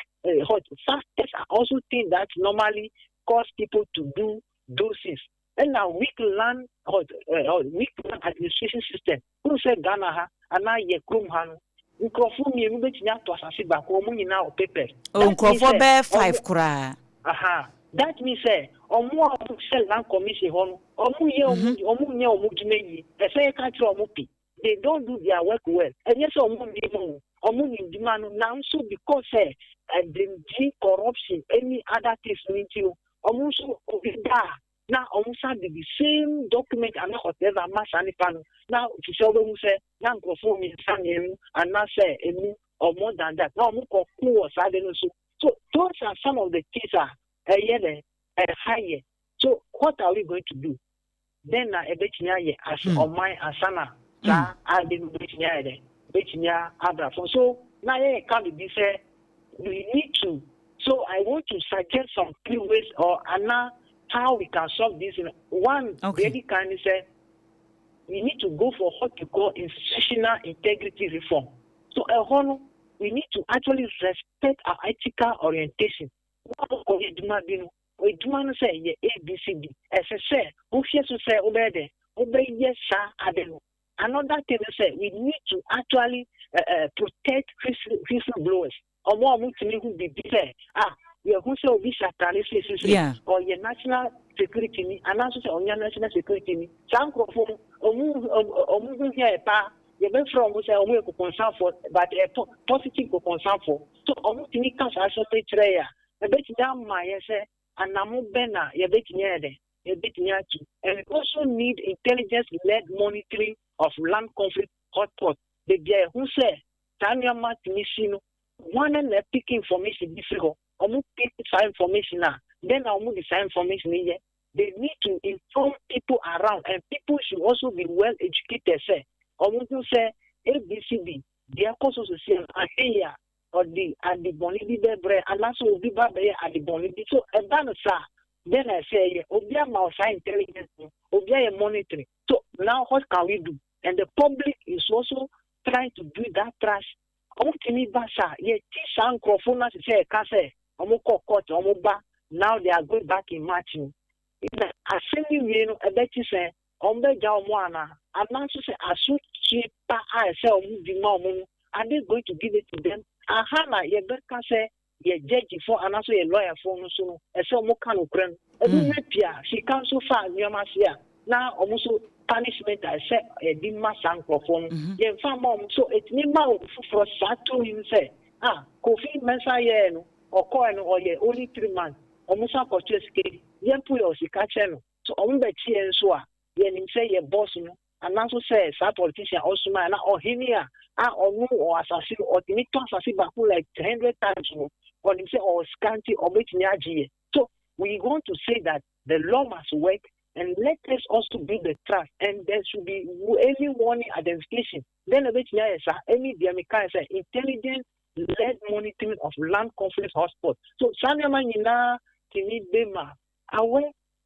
hot factors are also things that normally cause people to do those things. Ɛna weak land administration system wọn sɛ Ghana ha anaa yɛ kurom ha no, nkurɔfoɔ mmienu bɛtumi ato asase baako, wɔn nyinaa wɔ papers. O, nkurɔfoɔ bɛyɛ five koraa. Aha, that means sɛ ɔmo a ɔmo hyɛ land commission hɔ no, ɔmo nyɛ ɔmo dwuma yie. Ɛsɛ yɛ ka kyerɛ ɔmo pi they don't do their work well. Ɛnyɛ sɛ ɔmo nni mu, ɔmo ni dwuma no, nanso because sɛ ɛdindi corruption, any other things ni ti no, ɔmo nso obi da a na ɔmo san de the same document ana whatever ma saa nipa no, na sisɛ ɔbɛhu sɛ na nkurɔfoɔ mmiɛnsa, mmienu anaasɛ emu or more than that, na ɔmo kɔ ko wɔ saa de no so. So those are some of the things a ɛyɛ dɛ ɛha yɛ. So what are we going to do then na ɛbɛtumi ayɛ as ɔman asana saa ade no bɛtumi ayɛ dɛ bɛtumi abra fam? So na yɛyɛ ka bibi sɛ we need to, so I want to suggest some three ways or ana how we can solve this. One, deɛ ɛdi kan ni sɛ we need to go for what we call institutional integrity reform. So ɛhɔ no, we need to actually respect our ethical orientation. Wɔn akɔ adwuma bi no, adwuma no sɛ yɛ ABCD, ɛsɛ sɛ wohwɛ so sɛ wobɛyɛ dɛ wobɛyɛ saa ade no. Another thing is sɛ we need to actually protect whistleblowers. Ɔmo a ɔmo tumi hu bibi sɛ, ah, yɛhu sɛ obi hyɛ atare sesese, ɔyɛ national security ni anaasɛ sɛ ɔnyɛ national security ni, saa nkurɔfoɔ no, ɔmo ho hia yɛ paa. Yɛbɛfrɛ ɔmo sɛ ɔmo yɛ kokɔnsanfoɔ, but ɛ positive kokɔnsanfoɔ. So ɔmo tumi ka saa asɛm no kyerɛ yɛ a, ɛbɛtumi ama yɛ sɛ anamo bɛ na yɛbɛtumi ayɛ dɛ yɛbɛtumi atu. And we also need intelligence led monitoring of land conflict hotspot, beebi a yɛho sɛ saa nneɛma tumi si no. Wɔn na pick information bi firi hɔ, ɔmo pick saa information a, then na ɔmo de saa information yɛ. They need to inform people around, and people should also be well educated sɛ ɔmo ho sɛ ABCD deɛ ɛkɔ so so si ahwɛ yi a, ɔde adebɔne bi bɛbrɛ anaasɛ obi ba bɛyɛ adebɔne bi. So ɛba no saa, then na ɛsɛ ɛyɛ obi ama ɔsaa intelligence no, obi ayɛ monitoring. So now what can we do? And the public is also trying to do that trust. Ɔmo tumi ba saa, yɛti saa nkurɔfoɔ no ase sɛ ɛka sɛ ɔmo kɔ court, ɔmo ba, now they are going back in March no, na asɛm no wie no, ɛbɛkyi sɛ ɔmo bɛgya ɔmo ana anaasɛ sɛ asotwe pa a ɛsɛ ɔmo di ma ɔmo no, are they going to give it to them? Aha na yɛbɛka sɛ yɛ judgefoɔ anaasɛ yɛ lawyerfoɔ no so no, ɛsɛ ɔmo ka nokorɛ no. Ebi mmerɛ pii a sika nso fa nneɛma ase a, na ɔmo nso punishment a ɛsɛ yɛde ma saa nkurɔfoɔ no, yɛmfa ma ɔmo. So etumi ma obi foforɔ saa tumi no sɛ, ah, Kofi Mɛnsa yɛɛ no, ɔkɔɛ no, ɔyɛ only 3 months, ɔmo nso akɔtua sika yi, yɛn po yɛ ɔsika kyɛ no so, ɔmo bɛkyi yɛn nso a, yɛnim sɛ yɛ boss no anaasɛ sɛ saa politician ɔsoma na ɔhene a ɔno wɔ asase no, ɔtumi tɔ asase baako like 100 times no, ɔnim sɛ ɔwɔ sika nti ɔbɛtumi agye yɛ. So we want to say that the law must work, and let us also build the trust, and there should be early warning identification. Then ɛbɛtumi ayɛ saa. Ɛne deɛ meka sɛ intelligence led monitoring of land conflict hotspot. So saa nneɛma nyinaa tumi bɛ ma awɛ.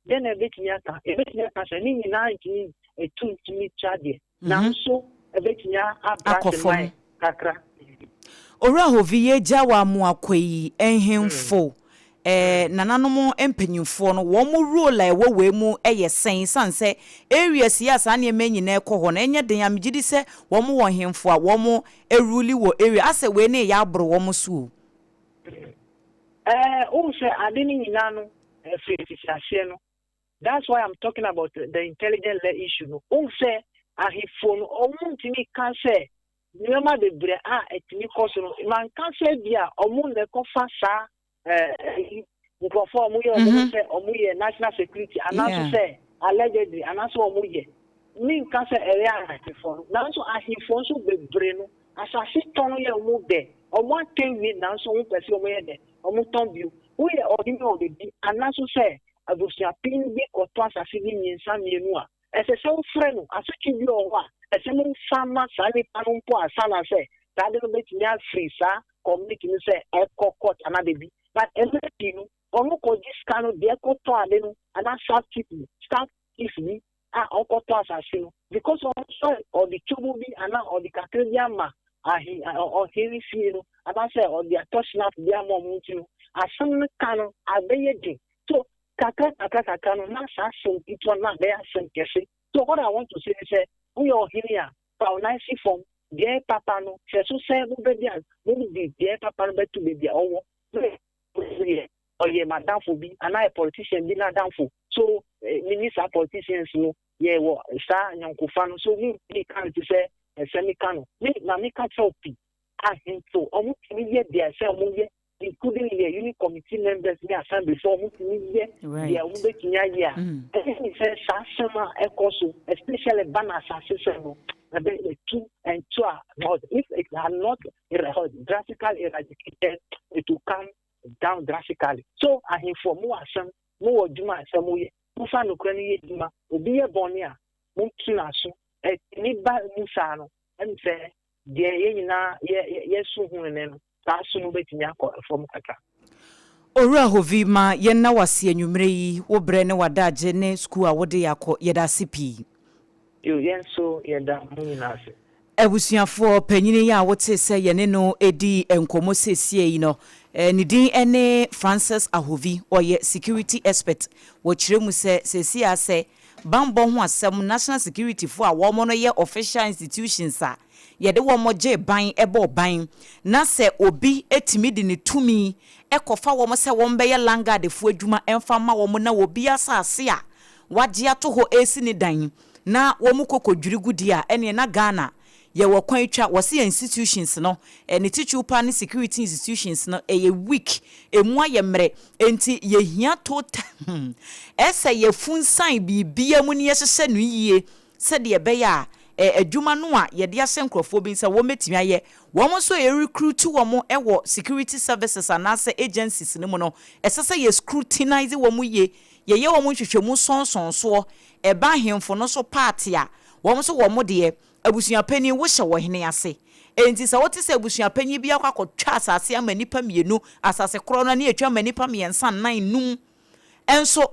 Then ɛbɛtumi aka sɛ ne nyinaa ntumi etu ntumi twa deɛ, nanso ɛbɛtumi abra Akɔ se fam. Man kakra. Owura Hovi, yɛgya wɔ Amoakwa yi, nhemfo, nananom mpanyinfoɔ no, wɔn mo role a ɛwɔ wei mu yɛ sɛn? San sɛ areas yi a saa nneɛma yi nyinaa kɔ hɔ no, ɛnyɛ den a megye di sɛ wɔn wɔ nhemfo a wɔn rule wɔ area asɛ wei ne yɛ aboro wɔn so o. Wohu sɛ ade no nyinaa no ɛfiri mfitiaseɛ no. That's why I'm talking about the intelligent led issue no. Wohu sɛ ahemfo no, ɔmo ntumi ka sɛ nneɛma bebree a ɛtumi kɔ so no, manka sɛ bi a ɔmo na ɛkɔfa saa nkurɔfoɔ a ɔmo yɛ ɔmo sɛ ɔmo yɛ national security anaasɛ sɛ allegedly anaasɛ ɔmo yɛ, menka sɛ ɛyɛ ahemfo no, nanso ahemfo nso bebree no, asase tɔn yɛ ɔmo dɛ. Ɔmo atɛn wie, nanso ɔmo pɛ sɛ ɔmo yɛ dɛ, ɔmo tɔn bio. Woyɛ ɔhene wɔ beebi anaasɛ sɛ abusuapɛn bi kɔtɔ asase bi mmiɛnsa mmienu a, ɛsɛ sɛ wofrɛ no. Asotwe bi wɔ hɔ a ɛsɛ mo nfa ma saa nipa no mpo ansa na sɛ saa de no bɛtumi afiri saa community no sɛ ɛkɔ court anaa beebi. But ɛmɛ pii no, ɔno kɔgye sika no deɛ kɔtɔ ade no anaa staff chief, staff chief bi a ɔkɔtɔ asase no, because ɔno nso ɔde twobo bi anaa ɔde kakra bi ama ahe ɔhene fie no anaasɛ ɔde atɔ schnapps bi ama ɔmo, nti no asɛm no ka no abɛyɛ den. So kakra kakra kakra no na saa asɛm ketewa no abɛyɛ asɛm kɛse. So what I want to say is sɛ woyɛ ɔhene a, fa wo nan si fam. Deɛ papa no hwɛ so sɛ mobɛdi a, mode deɛ papa no bɛto baabi a ɔwɔ. Yɛ ɔyɛ madamfo bi anaa yɛ politician bi n'adamfo so, mini saa politicians no yɛ wɔ saa nyɔnkofa no so. Mi ka no te sɛ ɛsɛ mi ka no mi na mi ka kyerɛw pii. Ahemfo, ɔmo tumi yɛ deɛ sɛ ɔmo yɛ, including yɛ unit committee members ne assembly, so ɔmo tumi yɛ deɛ ɔmo bɛtumi ayɛ a, ɛyɛ mi sɛ saa asɛm a ɛkɔ so, especially ba na asase sɛ no, ɛbɛ etu ɛntu a, if it had not drastically eradicated, it will come down drastically. So ahemfo, mo wɔ asɛm, mo wɔ adwuma a sɛ mo yɛ, mofa nokora no yɛ adwuma. Obi yɛ bɔne a, montu n'aso. Ɛtumi ba mu saa no, ɛmu sɛ deɛ yɛn nyinaa yɛ yɛsu hu ne no, saa so no bɛtumi akɔ fam kakra. Owura Hovi, ma yɛnna wase anwummerɛ yi. Wo berɛ ne w'adagye ne sukuu a wode yɛ akɔ, yɛda ase pii. Yo, yɛn nso yɛda mo nyinaa ase. Abusuafoɔ, panyini yi a wote sɛ yɛne no di nkɔmmɔ seesie yi no, ne din ne Francis Ahovi. Ɔyɛ security expert. Wɔkyerɛ mu sɛ seesie a sɛ bambɔ ho asɛm, national security foɔ a wɔn no yɛ official institutions a yɛde wɔn gye ban bɔ ban, na sɛ obi etumi de ne tumi ɛkɔfa wɔn sɛ wɔn bɛyɛ landguardfoɔ adwuma ɛmfa ma wɔn, na obi asase a wagye ato hɔ esi ne dan na wɔn kɔ kɔdwiri gu di a, ɛneɛ na Ghana yɛwɔ kwan twa. Wɔsi yɛ institutions no, ɛne titiriw pa ne security institutions no ɛyɛ weak, emu ayɛ mmerɛ, nti yɛhia total ɛsɛ yɛfunsan biribia mu ne yɛhyehyɛ no yie sɛdeɛ ɛbɛyɛ a adwuma no a yɛde ahyɛ nkurɔfoɔ bi nsa, wɔn bɛtumi ayɛ. Wɔn nso yɛ recruit wɔn wɔ security services anaasɛ agencies no mu no, ɛsɛ sɛ yɛ scrutinize wɔn yie, yɛyɛ wɔn nhwehwɛmu sɔnsɔnsoɔ. Ɛba ahemfo no so party a, wɔn nso wɔn deɛ, abusuapanyin wohyɛ wɔ hene ase, enti sɛ wote sɛ abusuapanyin bi akɔ akɔtwa asase ama nipa mmienu, asase korɔ no ne atwa ama nipa mmiɛnsa, nnan, num, ɛnso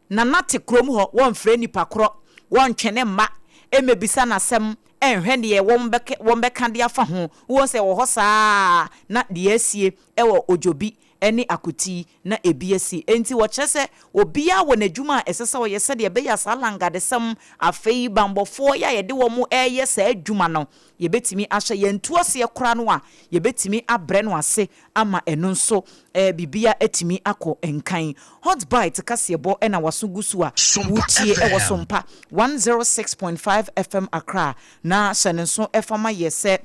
nana te kurom hɔ, wɔmfrɛ nipa korɔ, wɔntwe ne mma ɛmɛbisa n'asɛm, ɛnhwɛ deɛ wɔn bɛka de afa ho, wɔn sɛ wɔ hɔ saa na deɛ asie ɛwɔ Odwobi ɛne Akoti na ebi asi. Enti wɔkyerɛ sɛ obiara wɔ n'adwuma a ɛsɛ sɛ ɔyɛ sɛdeɛ ɛbɛyɛ saa langadesɛm. Afei bambɔfoɔ yɛ a yɛde wɔn ɛreyɛ saa adwuma no, yɛbɛtumi ahyɛ yɛn tu aseɛ kora no a, yɛbɛtumi abrɛ no ase ama ɛno nso biribia atumi akɔ nkan. Hot Bite kaseɛbɔ ɛna waso gu so a wotie ɛwɔ Sompa 106.5 FM Accra. Na hyɛ ne nso ɛfa ma yɛ sɛ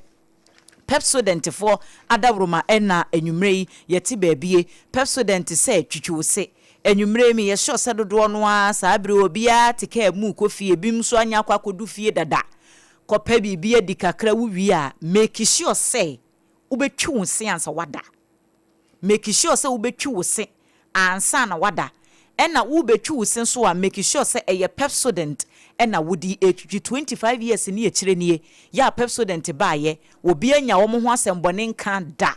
Pepsodentfoɔ adaworoma ɛna anwummerɛ yi yɛte baabie. Pepsodent sɛ twitwi se anwummerɛ mi yɛhyɛ sɛ dodoɔ no ara saa bere obiara te kaa mu kɔ fie, ebi nso anya akɔ akɔdu fie dada, kɔpɛ biribi adi kakra. Wowie a, make sure sɛ wobɛtwi wo se ansa wada. Make sure sɛ wobɛtwi wo se ansa na wada. Ɛna wobɛtwi wo se nso a, make sure sɛ ɛyɛ Pepsodent ɛna wodi etwitwi. 25 years ne akyire nie yɛ a Pepsodent baayɛ, obi anya wɔn ho asɛmbɔne nka da.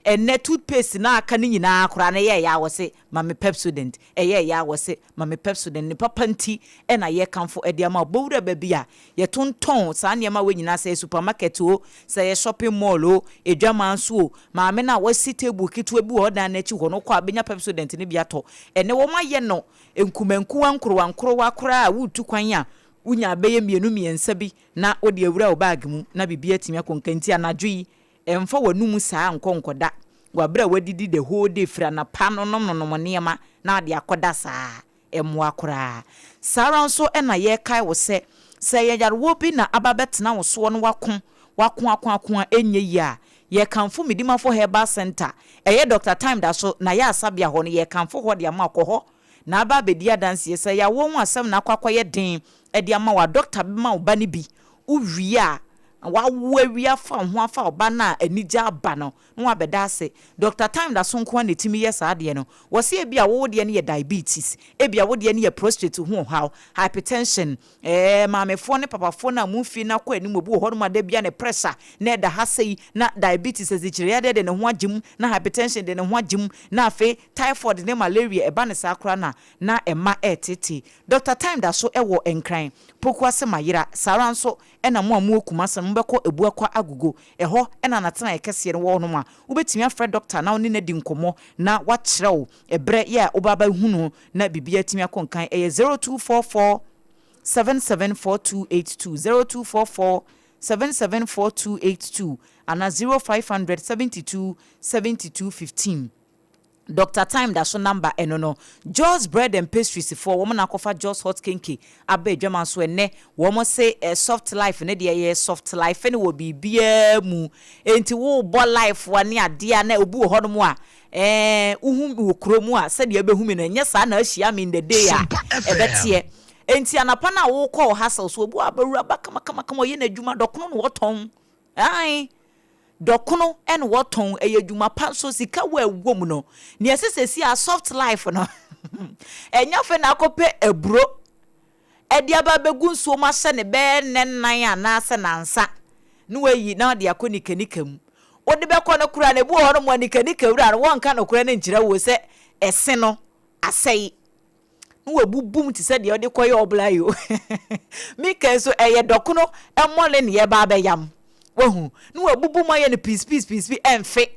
Ɛnnɛ toothpaste no a aka no nyinaa koraa no ɛyɛɛyɛ a wɔse ma me Pepsodent, ɛyɛɛyɛ a wɔse ma me Pepsodent. Ne papa nti na yɛrekamfo de ama wo. Bɔ wura baabi a yɛtontɔn saa nneɛma wei nyinaa, sɛ ɛyɛ supermarket o, sɛ ɛyɛ shopping mall o, adwaman so o, maame no a wasi table ketewa bi wɔ ɔdan no akyi hɔ no, wokɔ a wobɛnya Pepsodent no bi atɔ. Ɛnnɛ wɔayɛ no nkumankuwa nkorowankorowa koraa a woretu kwan a, wonya bɛyɛ mmienu mmiɛnsa bi na wode awura wo bag mu na biribi atumi akɔ nka. Nti anadwo yi, Mfa w'anum saa nkɔ nkɔda wɔ bere a woadidi the whole day firi anapa no nom nonom nneɛma na wode akɔda saa. Ɛmmoa koraa. Saa ara nso na yɛrekae wo sɛ, sɛ ɛyɛ yarewa bi na aba abɛtena wo soɔ na woako, woako ako ako a ɛnyɛ yie a, yɛrekamfo Medimafo Herbal Centre, ɛyɛ Doctor Time da so, Nayɛ Asabea hɔ no, yɛrekamfo hɔ de ama wo. Kɔ hɔ na aba abɛdi adanseɛ. Sɛ yarewa ho asɛm na akɔ akɔyɛ den de ama wo a, dɔkta bɛma wo ba no bi. Wowie a, Wawo awie afa wo ho afa wo ba no a anigye aba no na wabɛda ase. Doctor Time da so nko ara na ɛtumi yɛ saa adeɛ no. Wɔse ebia wo deɛ no yɛ diabetes, ebia wo deɛ no yɛ prostate ho ɔhaw, hypertension, ɛɛ maamefoɔ ne papafoɔ no a mo mfie no akɔ anim obi wɔ hɔnom a da biara ne pressure na ɛda ha sei na diabetes asikyire yadeɛ de ne ho agye mu na hypertension de ne ho agye mu na afei typhoid ne malaria ɛba no saa koraa no a na ɛma ɛretete. Doctor Time da so wɔ Nkran, Pokuase Mayera, saa ara nso Ɛna mo a mowɔ Kumase no, mobɛkɔ Abuakwa Agogo. Ɛhɔ na n'atenaeɛ kɛseɛ no wɔ hɔnom a wobɛtumi afrɛ dɔkta na wo ne no adi nkɔmmɔ na wakyerɛ wo ɛberɛ yɛ a woba abɛhu no na biribiara atumi akɔ nkan. Ɛyɛ 0244 774282, 0244 774282 anaa 0500 72 72 15. Doctor Time da so number ɛno no. Joss Bread and Pastries foɔ wɔn na akɔfa Joss Hot Kenke aba adwaman so ɛnnɛ. Wɔn se eh, soft life no deɛ yɛ soft life no wɔ biribiara mu. Enti worebɔ life a ne adeɛ a na obi wɔ hɔnom a eh, wohu me wɔ kuro mu a sɛdeɛ wobɛhu me no ɛnyɛ saa na ahyia me in the day a Sompa FM. ɛbɛteɛ. Enti anapa no a wokɔ wo hustle so obi wɔ hɔ a abawura ba kamakamakama ɔyɛ n'adwuma dɔkono na ɔtɔn. Ae. Dɔkono na wɔtɔn, ɛyɛ adwuma pa nso, sika wɔ ɛwɔ mu no, nea ɛsɛ sɛsi a soft life no, ɛnyɛ afei na akɔpɛ aburo ɛde aba abɛgu nsuo mu ahyɛ ne bɛyɛ nnɛ nnan anaasɛ nansa na wayi na ɔde akɔ nikanika mu. Wode bɛkɔ no koraa no, ebi wɔ hɔ nom a nikanika wura no wɔnka nokorɛ no nkyerɛ wo sɛ ɛse no asɛe. na wabubu mu te sɛ deɛ ɔde kɔyɛ ɔbla yi o. Mika nso ɛyɛ dɔkono mmɔle ne yɛba abɛyam. Wahu? Na wabubu mu ayɛ no piece piece piece bi ɛmfe.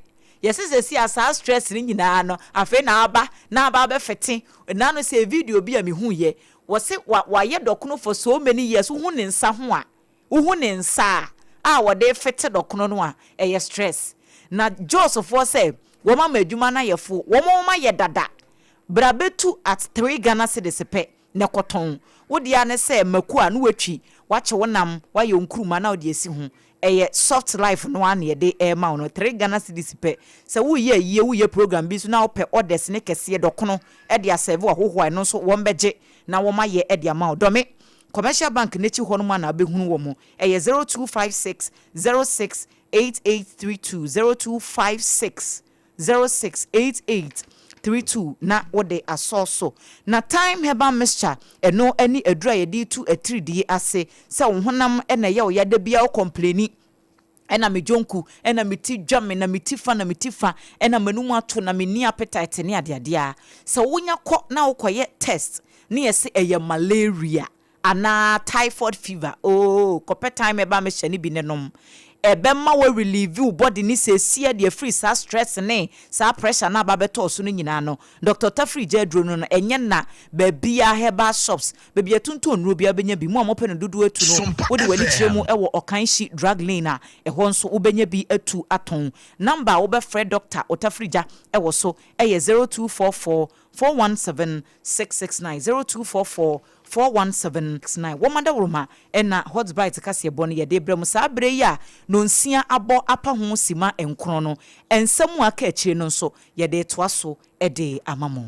Yɛse sɛsi a saa stress no nyinaa no afei na aba na aba abɛfete. Ɛna no sɛ video bi a mehu yɛ. Wɔse wa wayɛ dɔkono for so many years wohu ne nsa ho a Wohu ne nsa a a wɔde refete dɔkono no a, ɛyɛ stress. Na Jos foɔ sɛ wɔn ama adwuma no ayɛ fo, wɔn wɔn ayɛ dada. Bra bɛtu at three Ghana cedis pɛ na kɔtɔn. Wo deɛ ara ne sɛ mako a na woatwi, woakye wo nam, woayɛ wo nkruma na wode asi ho. Ɛyɛ soft life no ara na yɛde rema wo no, three Ghana cedis pɛ. Sɛ woreyɛ ayie, woreyɛ program bi nso na wopɛ orders ne kɛseɛ, dɔkono de asɛve w'ahohoɔ a, ɛno nso wɔbɛgye na wɔayɛ de ama wo. Dɔme, Commercial Bank no akyi hɔ nom a na wobɛhunu wɔn. Ɛyɛ 0256 06 8832, 0256 06 8832 na wode asɔ so. Na Thyme Herbal Mixture, ɛno ne aduru a yɛde retu atiridii ase. Sɛ wo honam na ɛyɛ wo ya da biara wo kɔmpleni, Ɛna me dwonku, ɛna me ti dwa me, na me ti fa, na me ti fa, ɛna m'anum ato, na menni appetite ne adeadeɛ a, sɛ wonya kɔ na wokɔyɛ test ne yɛse ɛyɛ malaria anaa typhoid fever oo, kɔpɛ thyme herbal mixture no bi ne nom. Ɛbɛma wo relieve wo body no seesia de afiri saa stress ne saa pressure no a aba abɛtɔ wo so no nyinaa no. Doctor Tafiri gya aduro no no, ɛnyɛ na baabiara herbal shops Baabi a yɛtontɔn nnuro biara wobɛnya bi. Mo a mopɛ no dodoɔ atu no, Sompa wode w'ani kyerɛ mu FM. wɔ Ɔkanhyi Drug Lane a, ɛhɔ nso wobɛnya bi atu atɔn. Number a wobɛfrɛ Dɔkta Otafirigya wɔ so yɛ 0244 417 669, 0244 417 69. Wɔn adaworoma na Hot Bite kaseɛbɔ no yɛde rebrɛ mo saa berɛ yi a nonsia abɔ apa ho simma nkron no. Nsɛm a aka akyire no nso yɛde retoa so de ama mo.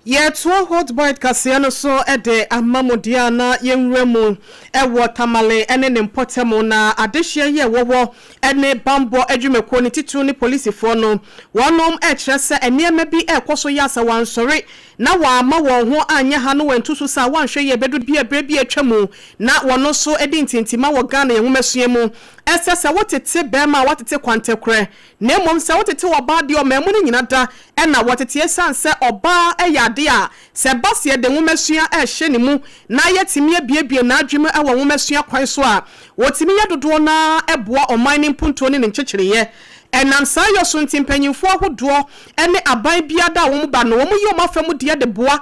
Yɛtoa Hot Bite kaseɛ no so de ama mo deɛ a na yɛnwura mu wɔ Tamale ne ne mpɔtam na adehyeɛ yi a ɛwɔ hɔ ne bammɔ adwumakuo no titiriw ne polisifoɔ no wɔnom rekyerɛ sɛ nneɛma bi rekɔ so yɛ a sɛ wɔansɔre na wɔamma wɔn ho anyɛ ha no wɔantu so saa a wɔanhwɛ yie bɛdu bi a berɛ bi a atwa mu na wɔn nso de ntintimma wɔ Ghana yɛn nwomasua mu. sɛ sɛ wotete barima a woatete kwantakorɛ, na mmom sɛ wotete ɔbaa deɛ ɔman mu no nyina da na wɔtete ɛsiane sɛ ɔbaa yɛ adeɛ a sɛ ɛba sɛ yɛde nwomasua rehyɛ ne mu na yɛtumi abuebue n'adwene mu wɔ nwomasua kwan so a, wɔtumi yɛ dodoɔ no ara boa ɔman no mpuntuo ne ne nkyekyereeɛ. Ɛnam saa yɔ so nti mpanyimfoɔ ahodoɔ ne aban biada a wɔn ba no, wɔn yi wɔn afa mu deɛ de boa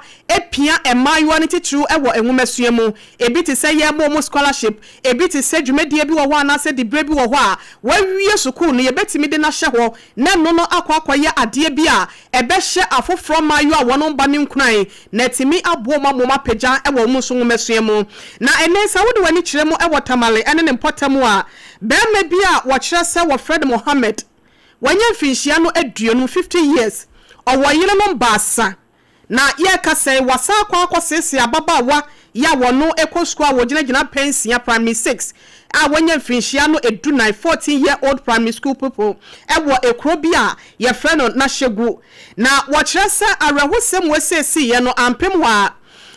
pia mmaayewa no titiriw wɔ nwomasua mu. Ebi te sɛ yɛma wɔn scholarship, ebi te sɛ dwumadie bi wɔ hɔ anaasɛ diberɛ bi wɔ hɔ a wɔawie sukuu no yɛbɛtumi de no ahyɛ hɔ na ɛno no akɔ akɔyɛ adeɛ bi a ɛbɛhyɛ afoforɔ mmaayewa a wɔn ba no nkuran na atumi aboa wɔn ama wɔn apagya wɔ wɔn nso nwomasua mu. Na ɛnnɛ sɛ wode w'ani kyerɛ mu wɔ Tamale ne ne mpɔtam a, barima bi a wɔkyerɛ sɛ wɔfrɛ no Mohammed, wanya mfinhyia no aduonum, 50 years, ɔwɔ yerenom baasa, na yɛrekasa yi wasan akɔ akɔseesee ababaawa yi a wɔno kɔ sukuu a wɔgyina gyinapɛn nsia, primary six, a wanya mfirinhyia no edunan, 14 year old primary school pupil, wɔ ekuro bi a yɛfrɛ no Nashegu. Na wɔkyerɛ sɛ awerɛhosɛm wei seesiiɛ no ampem hɔ ara.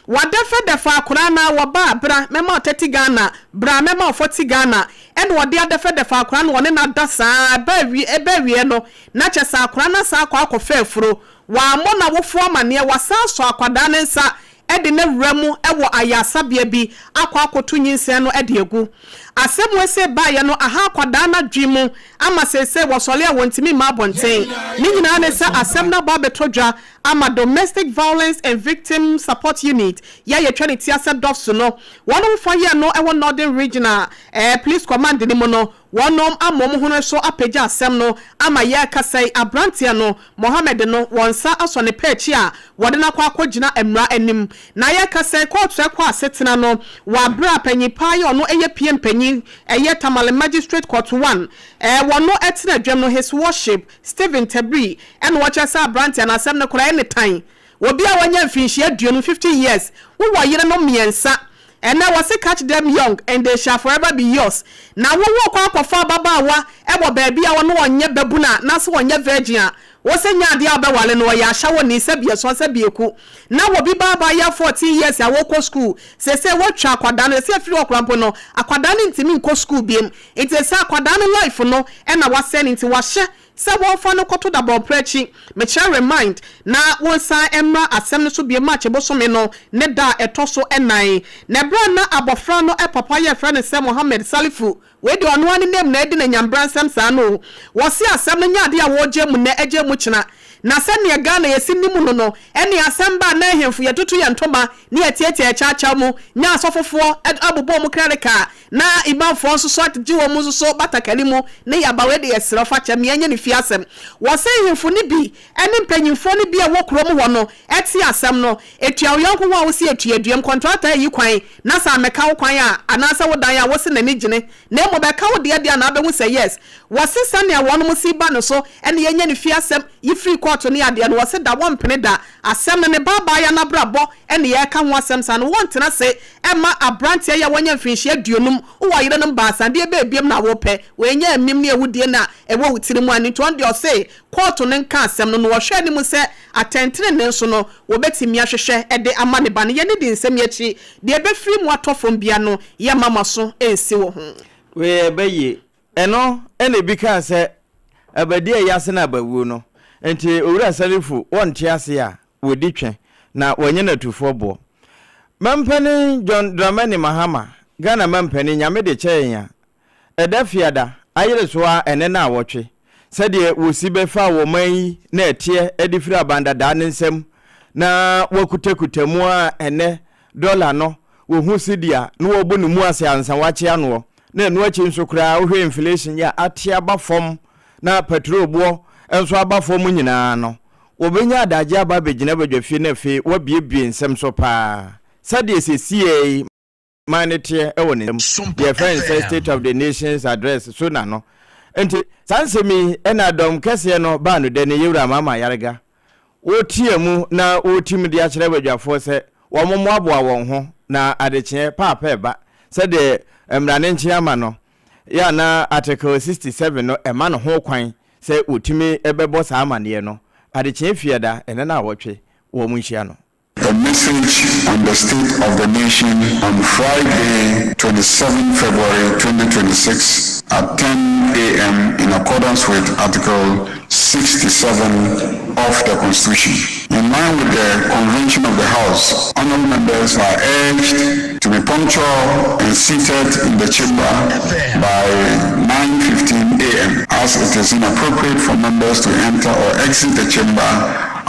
Wɔadɛfɛdɛfɛ akwadaa no ara, wɔba a, bra mɛma wo 30 Ghana, bra mɛma wo 40 Ghana, ɛna wɔde adɛfɛdɛfɛ akwadaa no wɔne no ada saa ara, ɛba awie, ɛba awieɛ no, na kyerɛ sɛ akwadaa no asan akɔ akɔfa afuro. Wammɔ n'awofoɔ amaneɛ, wasan asɔ akwadaa no nsa de no awura mu wɔ ayaresabea bi akɔ akɔto nyinsɛn no de agu. Asɛm wei sei baeɛ no aha akwadaa no adwene mu ama seesei wɔsɔre a wɔntumi mma abɔnten. Ne nyinaa ne sɛ asɛm no aba abɛtɔ dwa ama Domestic Violence and Victim Support Unit yi a yɛtwa ne ti asɛ DOVVSU no. Wɔn fa yɛɛ no wɔ Northern Regional Police Command no mu no, Wɔnom ama wɔn hono so apagya asɛm no ama yɛrekasa yi, abranteɛ no, Mohammed no, wɔn nsa asɔ ne pɛ akyi a wɔde no akɔ akɔgyina mmara anim. Na yɛrekasa yi, kɔɔto ɛkɔ asetena no wɔ aberɛ a panyin paa yi a ɔno yɛ pie mpanyin, ɛyɛ Tamale Magistrate Court One, ɛɛ wɔno tena dwam no, His Worship, Stephen Tabiri, ɛna ɔkyerɛ sɛ abranteɛ no asɛm no koraa ɛne tan. Obi a wanya mfinhyia aduonum, 50 years, wowɔ yerenom mmiɛnsa, Ɛnɛ wɔse catch them young and they shall forever be yours. Na wo wokɔ akɔfa ababaawa wɔ baabi a ɔno ɔnyɛ babunu a nase ɔnyɛ virgin a wose nyɛ adeɛ a wobɛwale no ɔyɛ ahyɛwoni sɛbi ɛsɔn sɛbi eku. Na wobi ba abaayewa 14 years a wɔkɔ school sesei wɔatwa akwadaa no sesei afiri hɔ koraa mpo no akwadaa no ntumi nkɔ school biom nti sesei akwadaa no life no na wasɛe no nti wahyɛ Sɛ wɔmfa no kɔto dabɔnprɛ akyi, mekyerɛ remind, na wɔnsan mmra asɛm no so bio March bosome no ne da a ɛtɔ so nnan. Na ɛberɛ a na abɔfra no papa yɛfrɛ no sɛ Mohammed Salifu, wei deɛ ɔno ara ne name na adi no anyambransɛm saa no o, wɔse asɛm no nyɛ adeɛ a wɔregyae mu nnɛ agyae mu kyena. Na sɛdeɛ Ghana yɛsi nim no no, ɛnneɛ asɛm ba a na ahemfo yɛtutu yɛn ntoma ne yɛtiatia yɛn kyawkyaw mu, nya asɔfofoɔ abobɔ wɔn krɛreka, Na Imanfoɔ nso so agye wɔn nso so batakari mu ne yaba wei de yɛsrɛ fa kyɛ me ɛnyɛ ne fie asɛm. Wɔse nhemfo no bi ne mpanyinfoɔ no bi a ɛwɔ kurom hɔ no te asɛm no, etua wo yɔnko ho a wose etua duam, kɔntrata ayi kwan na sɛ ammɛka wo kwan a anaasɛ wo dan a wose n'ani gyene na mmom ɛka wo deɛ deɛ a na abɛhu sɛ yes. Wɔse sɛnea wɔnom si ba no so ne yɛnyɛ ne fie asɛm yi firi kɔɔto ne adeɛ no wɔse da wɔmpene da asɛm no ne ba abaayewa no abrabɔ ne yɛreka ho asɛm saa no wɔntena ase mma abranteɛ yi a wanya mfirinhyia aduonum wowɔ yerenom baasa deɛ bɛɛ biom na wopɛ wei nyɛ amim ne awudie na ɛwɔ wo tiri mu a nti ɔno deɛ ɔse kɔɔto no nka asɛm no na ɔhwɛ anim sɛ atɛntenenee nso no wɔbɛtumi ahwehwɛ de ama ne ba no yɛne di nsɛm yi akyi deɛ ɛbɛfiri mu atɔ fam bia no yɛmma mo aso nsi wɔ ho. Wei ɛbɛ yie. Ɛno na ebi kaa sɛ, Abadi a ɛyɛ ase na abawuo no. Nti Owura Salifu wɔnte ase a, wɔdi twe, na wɔnyɛ no atufoɔ boɔ. Mampanin John Dramani Mahama, Ghana mampanin, Nyame de kyɛ yɛn a, ɛda Fiada, ayere so ara ɛnnɛ naawɔtwe, sɛdeɛ wɔsi bɛfaa wɔn man yi na ɛteɛ de firi aban dadaa no nsam na wɔakutakuta mu ara ɛnnɛ dɔla no wɔhu sidi a na wɔbɔ ne mu ase ansa wɔakye anoɔ na ɛno akyi nso koraa wohwɛ inflation yi a ate aba fam na patrol boɔ nso aba fam nyinaa no wɔbɛnya adagye aba abɛgyina badwafie na afei wɔabiebie nsɛm so paa sɛdeɛ sɛsiei man no teɛ wɔ ne nsam, deɛ yɛfrɛ no sɛ State of the Nation's Address, SONA, no. Nti, saa nsɛm yi na dɔm kɛseɛ no baa no dɛ ne Yewura Mahama Ayariga wɔtea mu na wɔretim de akyerɛ badwafoɔ sɛ wɔmmoaboa wɔn ho na adekyeɛ paapa ɛba sɛdeɛ mmara no nkye ama no yɛ a na Article 67 no ɛma no ho kwan sɛ wɔtumi bɛbɔ saa amaneɛ no adekyeɛ fiada ɛnɛ naawɔtwe wɔn nhyia no. A message on the state of the nation on Friday, 27 February 2026 at 10 a.m. in accordance with Article 67 of the Constitution. In line with the convention of the House, honorable members are urged to be punctual and seated in the chamber by 9:15 a.m. as it is inappropriate for members to enter or exit the chamber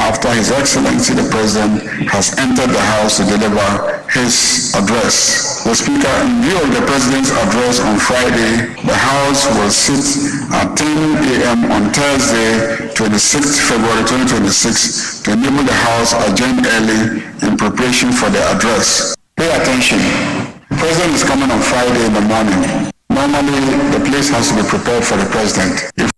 after His Excellency the President has entered the House to deliver his address. The Speaker, in view of the President's address on Friday, the House will sit at 10 a.m. on Thursday, 26 February 2026, to enable the House adjourn early in preparation for the address. Pay attention. The President is coming on Friday in the morning. Normally, the place has to be prepared for the President. If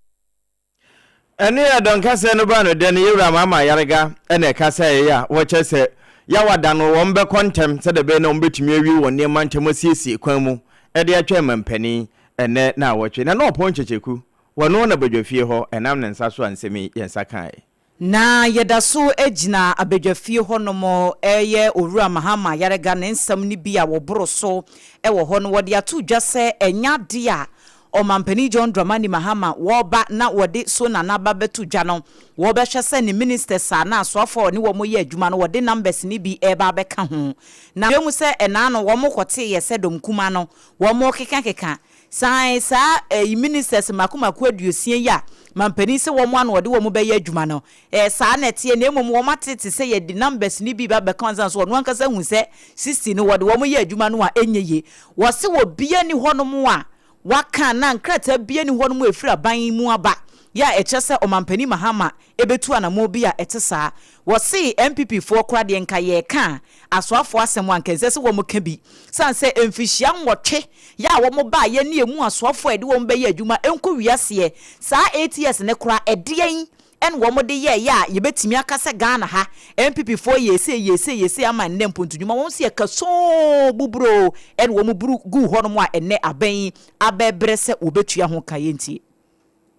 Ɛno yɛ dɔn kɛseɛ no baa no dɛ no yɛwura Mahama Ayariga na ɛkasaeɛ a wɔkyerɛ sɛ Yawa da no wɔn bɛkɔ ntɛm sɛdeɛ ɛbɛyɛ na wɔn bɛtumi awie wɔn nneɛma ntɛm asiesie kwan mu de atwɛn mampanin ɛnnɛ naawɔtwe. Na na ɔpɔn Kyekyeku wɔ no na badwafie hɔ ɛnam ne nsa so a nsɛm yi yɛn nsa kaeɛ. Na yɛda so gyina abadwafie hɔnom reyɛ Owura Mahama Ayariga ne nsɛm no bi a wɔboro so wɔ hɔ no, wɔde ato dwa sɛ ɛnyɛ adeɛ a Ɔmanpanin John Dramani Mahama wɔreba na wɔde Sona no aba bɛto dwa no, wɔbɛhwɛ sɛ ne ministers a na asoafoɔ a ɔne wɔn yɛ adwuma no wɔde numbers no bi reba abɛka ho. Na yɛhu sɛ ɛnaa no wɔkɔteeɛ sɛ dɔm kumaa no wɔrekekakeka san saa ɛyi ministers mmaako mmaako 60 yi a manpanin sɛ wɔn ano ɔde wɔn bɛyɛ adwuma no. Ɛɛ saa na ɛteɛ na mmom wɔn ate te sɛ yɛde numbers no bi ba bɛka ansa nso ɔno ankasa hu sɛ 60 no wɔde wɔn yɛ adwuma no a ɛnyɛ yie. Wɔse obiara nni hɔnom a Wɔaka na nkrataa biara nni hɔnom a ɛfiri aban yi mu aba yɛ a ɛkyerɛ sɛ Ɔmanpanin Mahama bɛtu anammɔn bi a ɛte saa. Wɔse NPP foɔ koraa deɛ nka yɛreka a asoafoɔ asɛm a nka ɛnsɛ sɛ wɔka bi sane sɛ mfihyia nwɔtwe yɛ a wɔn baeɛ ne ɛmu asoafoɔ a yɛde wɔn bɛyɛ adwuma nkɔ wiaseɛ saa 8 years no koraa ɛdeɛn ɛna wɔn de yɛɛyɛ a yɛbɛtumi aka sɛ Ghana ha NPP foɔ yɛɛ sei yɛɛ sei yɛɛ sei ama nnɛ mpontu nnwuma wɔn nso yɛ kasoo buburoo ɛna wɔn buru guu hɔnom a ɛnnɛ abɛn yi abɛbrɛ sɛ wɔbɛtua ho ka yɛntie.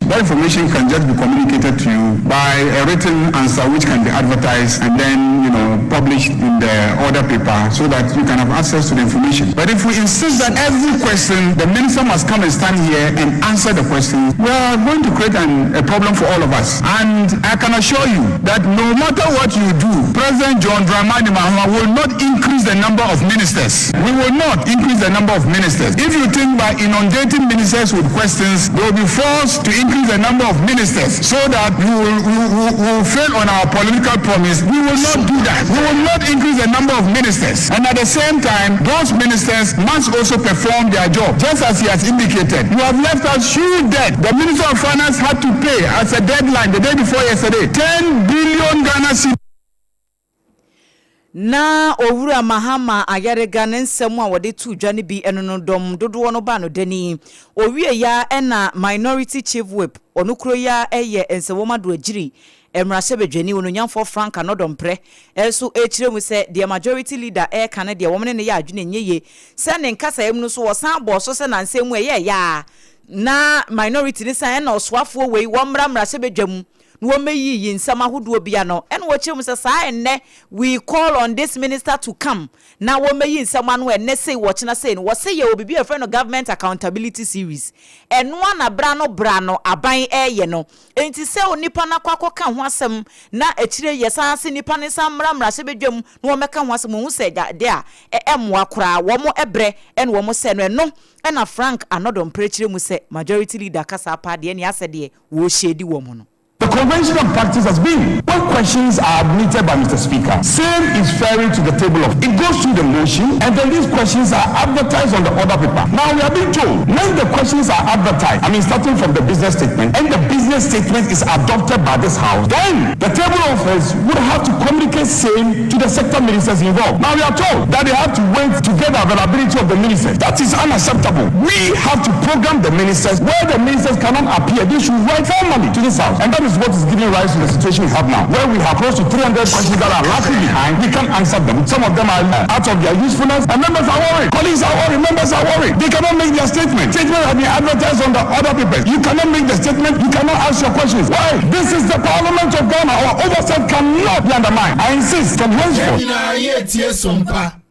That information can just be communicated to you by a written answer which can be advertised and then published in the order paper so that you can have access to the information. But if we insist that every question, the minister must come and stand here and answer the question, we are going to create a problem for all of us. And I can assure you that no matter what you do, President John Dramani Mahama will not increase the number of ministers. We will not increase the number of ministers. If you think by inundating ministers with questions, they will be forced to increase the number of ministers so that you will fail on our political promise, we will not do that. We will not increase the number of ministers. And at the same time, those ministers must also perform their job, just as he has indicated. You have left us huge debt. The Minister of Finance had to pay as a deadline the day before yesterday 10 billion Ghana cedis. Na Owura Mahama Ayarega ne nsɛm a wɔde to dwa no bi ɛno no dɔm dodoɔ no ba no dani owie ya ɛna Minority Chief Whip ɔno kuro ya ɛyɛ Nsawam Adoagyiri mmarahyɛbadwani Ononyamfoɔ Frank Annoh-Dompreh ɛnso ɛkyerɛ mu sɛ deɛ Majority Leader ɛreka no deɛ wɔn ne ne yɛ adwene nyɛ yie sɛ ne nkasaeɛ mu no so wɔsan bɔɔ so sɛ nansɛm mu ɛyɛ ɛyɛ na minority ne san ɛna ɔsoafoɔ wei wɔn mmra mmarahyɛbadwa mu na wɔmmɛyiyi nsɛm ahodoɔ bi ano. Ɛna wɔkyerɛ mu sɛ saa ɛnnɛ we call on this minister to come na wɔmmɛyi nsɛm ano ɛnnɛ sei wɔkyena sei no wɔse yɛ wɔ biribi a yɛfrɛ no government accountability series ɛno ana bra no bra no aban ɛɛyɛ no enti sɛ onipa no akɔ akɔka ho asɛm na akyire yɛ san se nipa ne nsa mmra mmarahyɛbadwam na wɔmmɛka ho asɛm ohun sɛ de a ɛmmoa koraa wɔn ɛbrɛ ɛna wɔn sɛ no ɛno ɛna Frank Annoh-Dompreh kyerɛ mu sɛ Majority Leader kasa paa deɛ ne asɛ deɛ wɔrehyɛ di wɔn no. The conventional practice has been when questions are admitted by Mr. Speaker, same is ferried to the table of. It goes through the motion and then these questions are advertised on the order paper. Now we are being told when the questions are advertised, I mean, starting from the business statement, and the business statement is adopted by this house, then the table of office would have to communicate same to the sector ministers involved. Now we are told that they have to wait to get availability of the ministers. That is unacceptable. We have to program the ministers where the ministers cannot appear. They should write formally to this house. And that is what is giving rise to the situation we have now, where we have close to 300 questions that are lacking behind. We can't answer them. Some of them are out of their usefulness, and members are worried. Colleagues are worried. Members are worried. They cannot make their statement. Statement have been advertised on the other papers. You cannot make the statement. You cannot ask your questions. Why? This is the parliament of Ghana. Our oversight cannot be undermined. I insist from henceforth. Yɛn nyinaa yɛretie Sompa.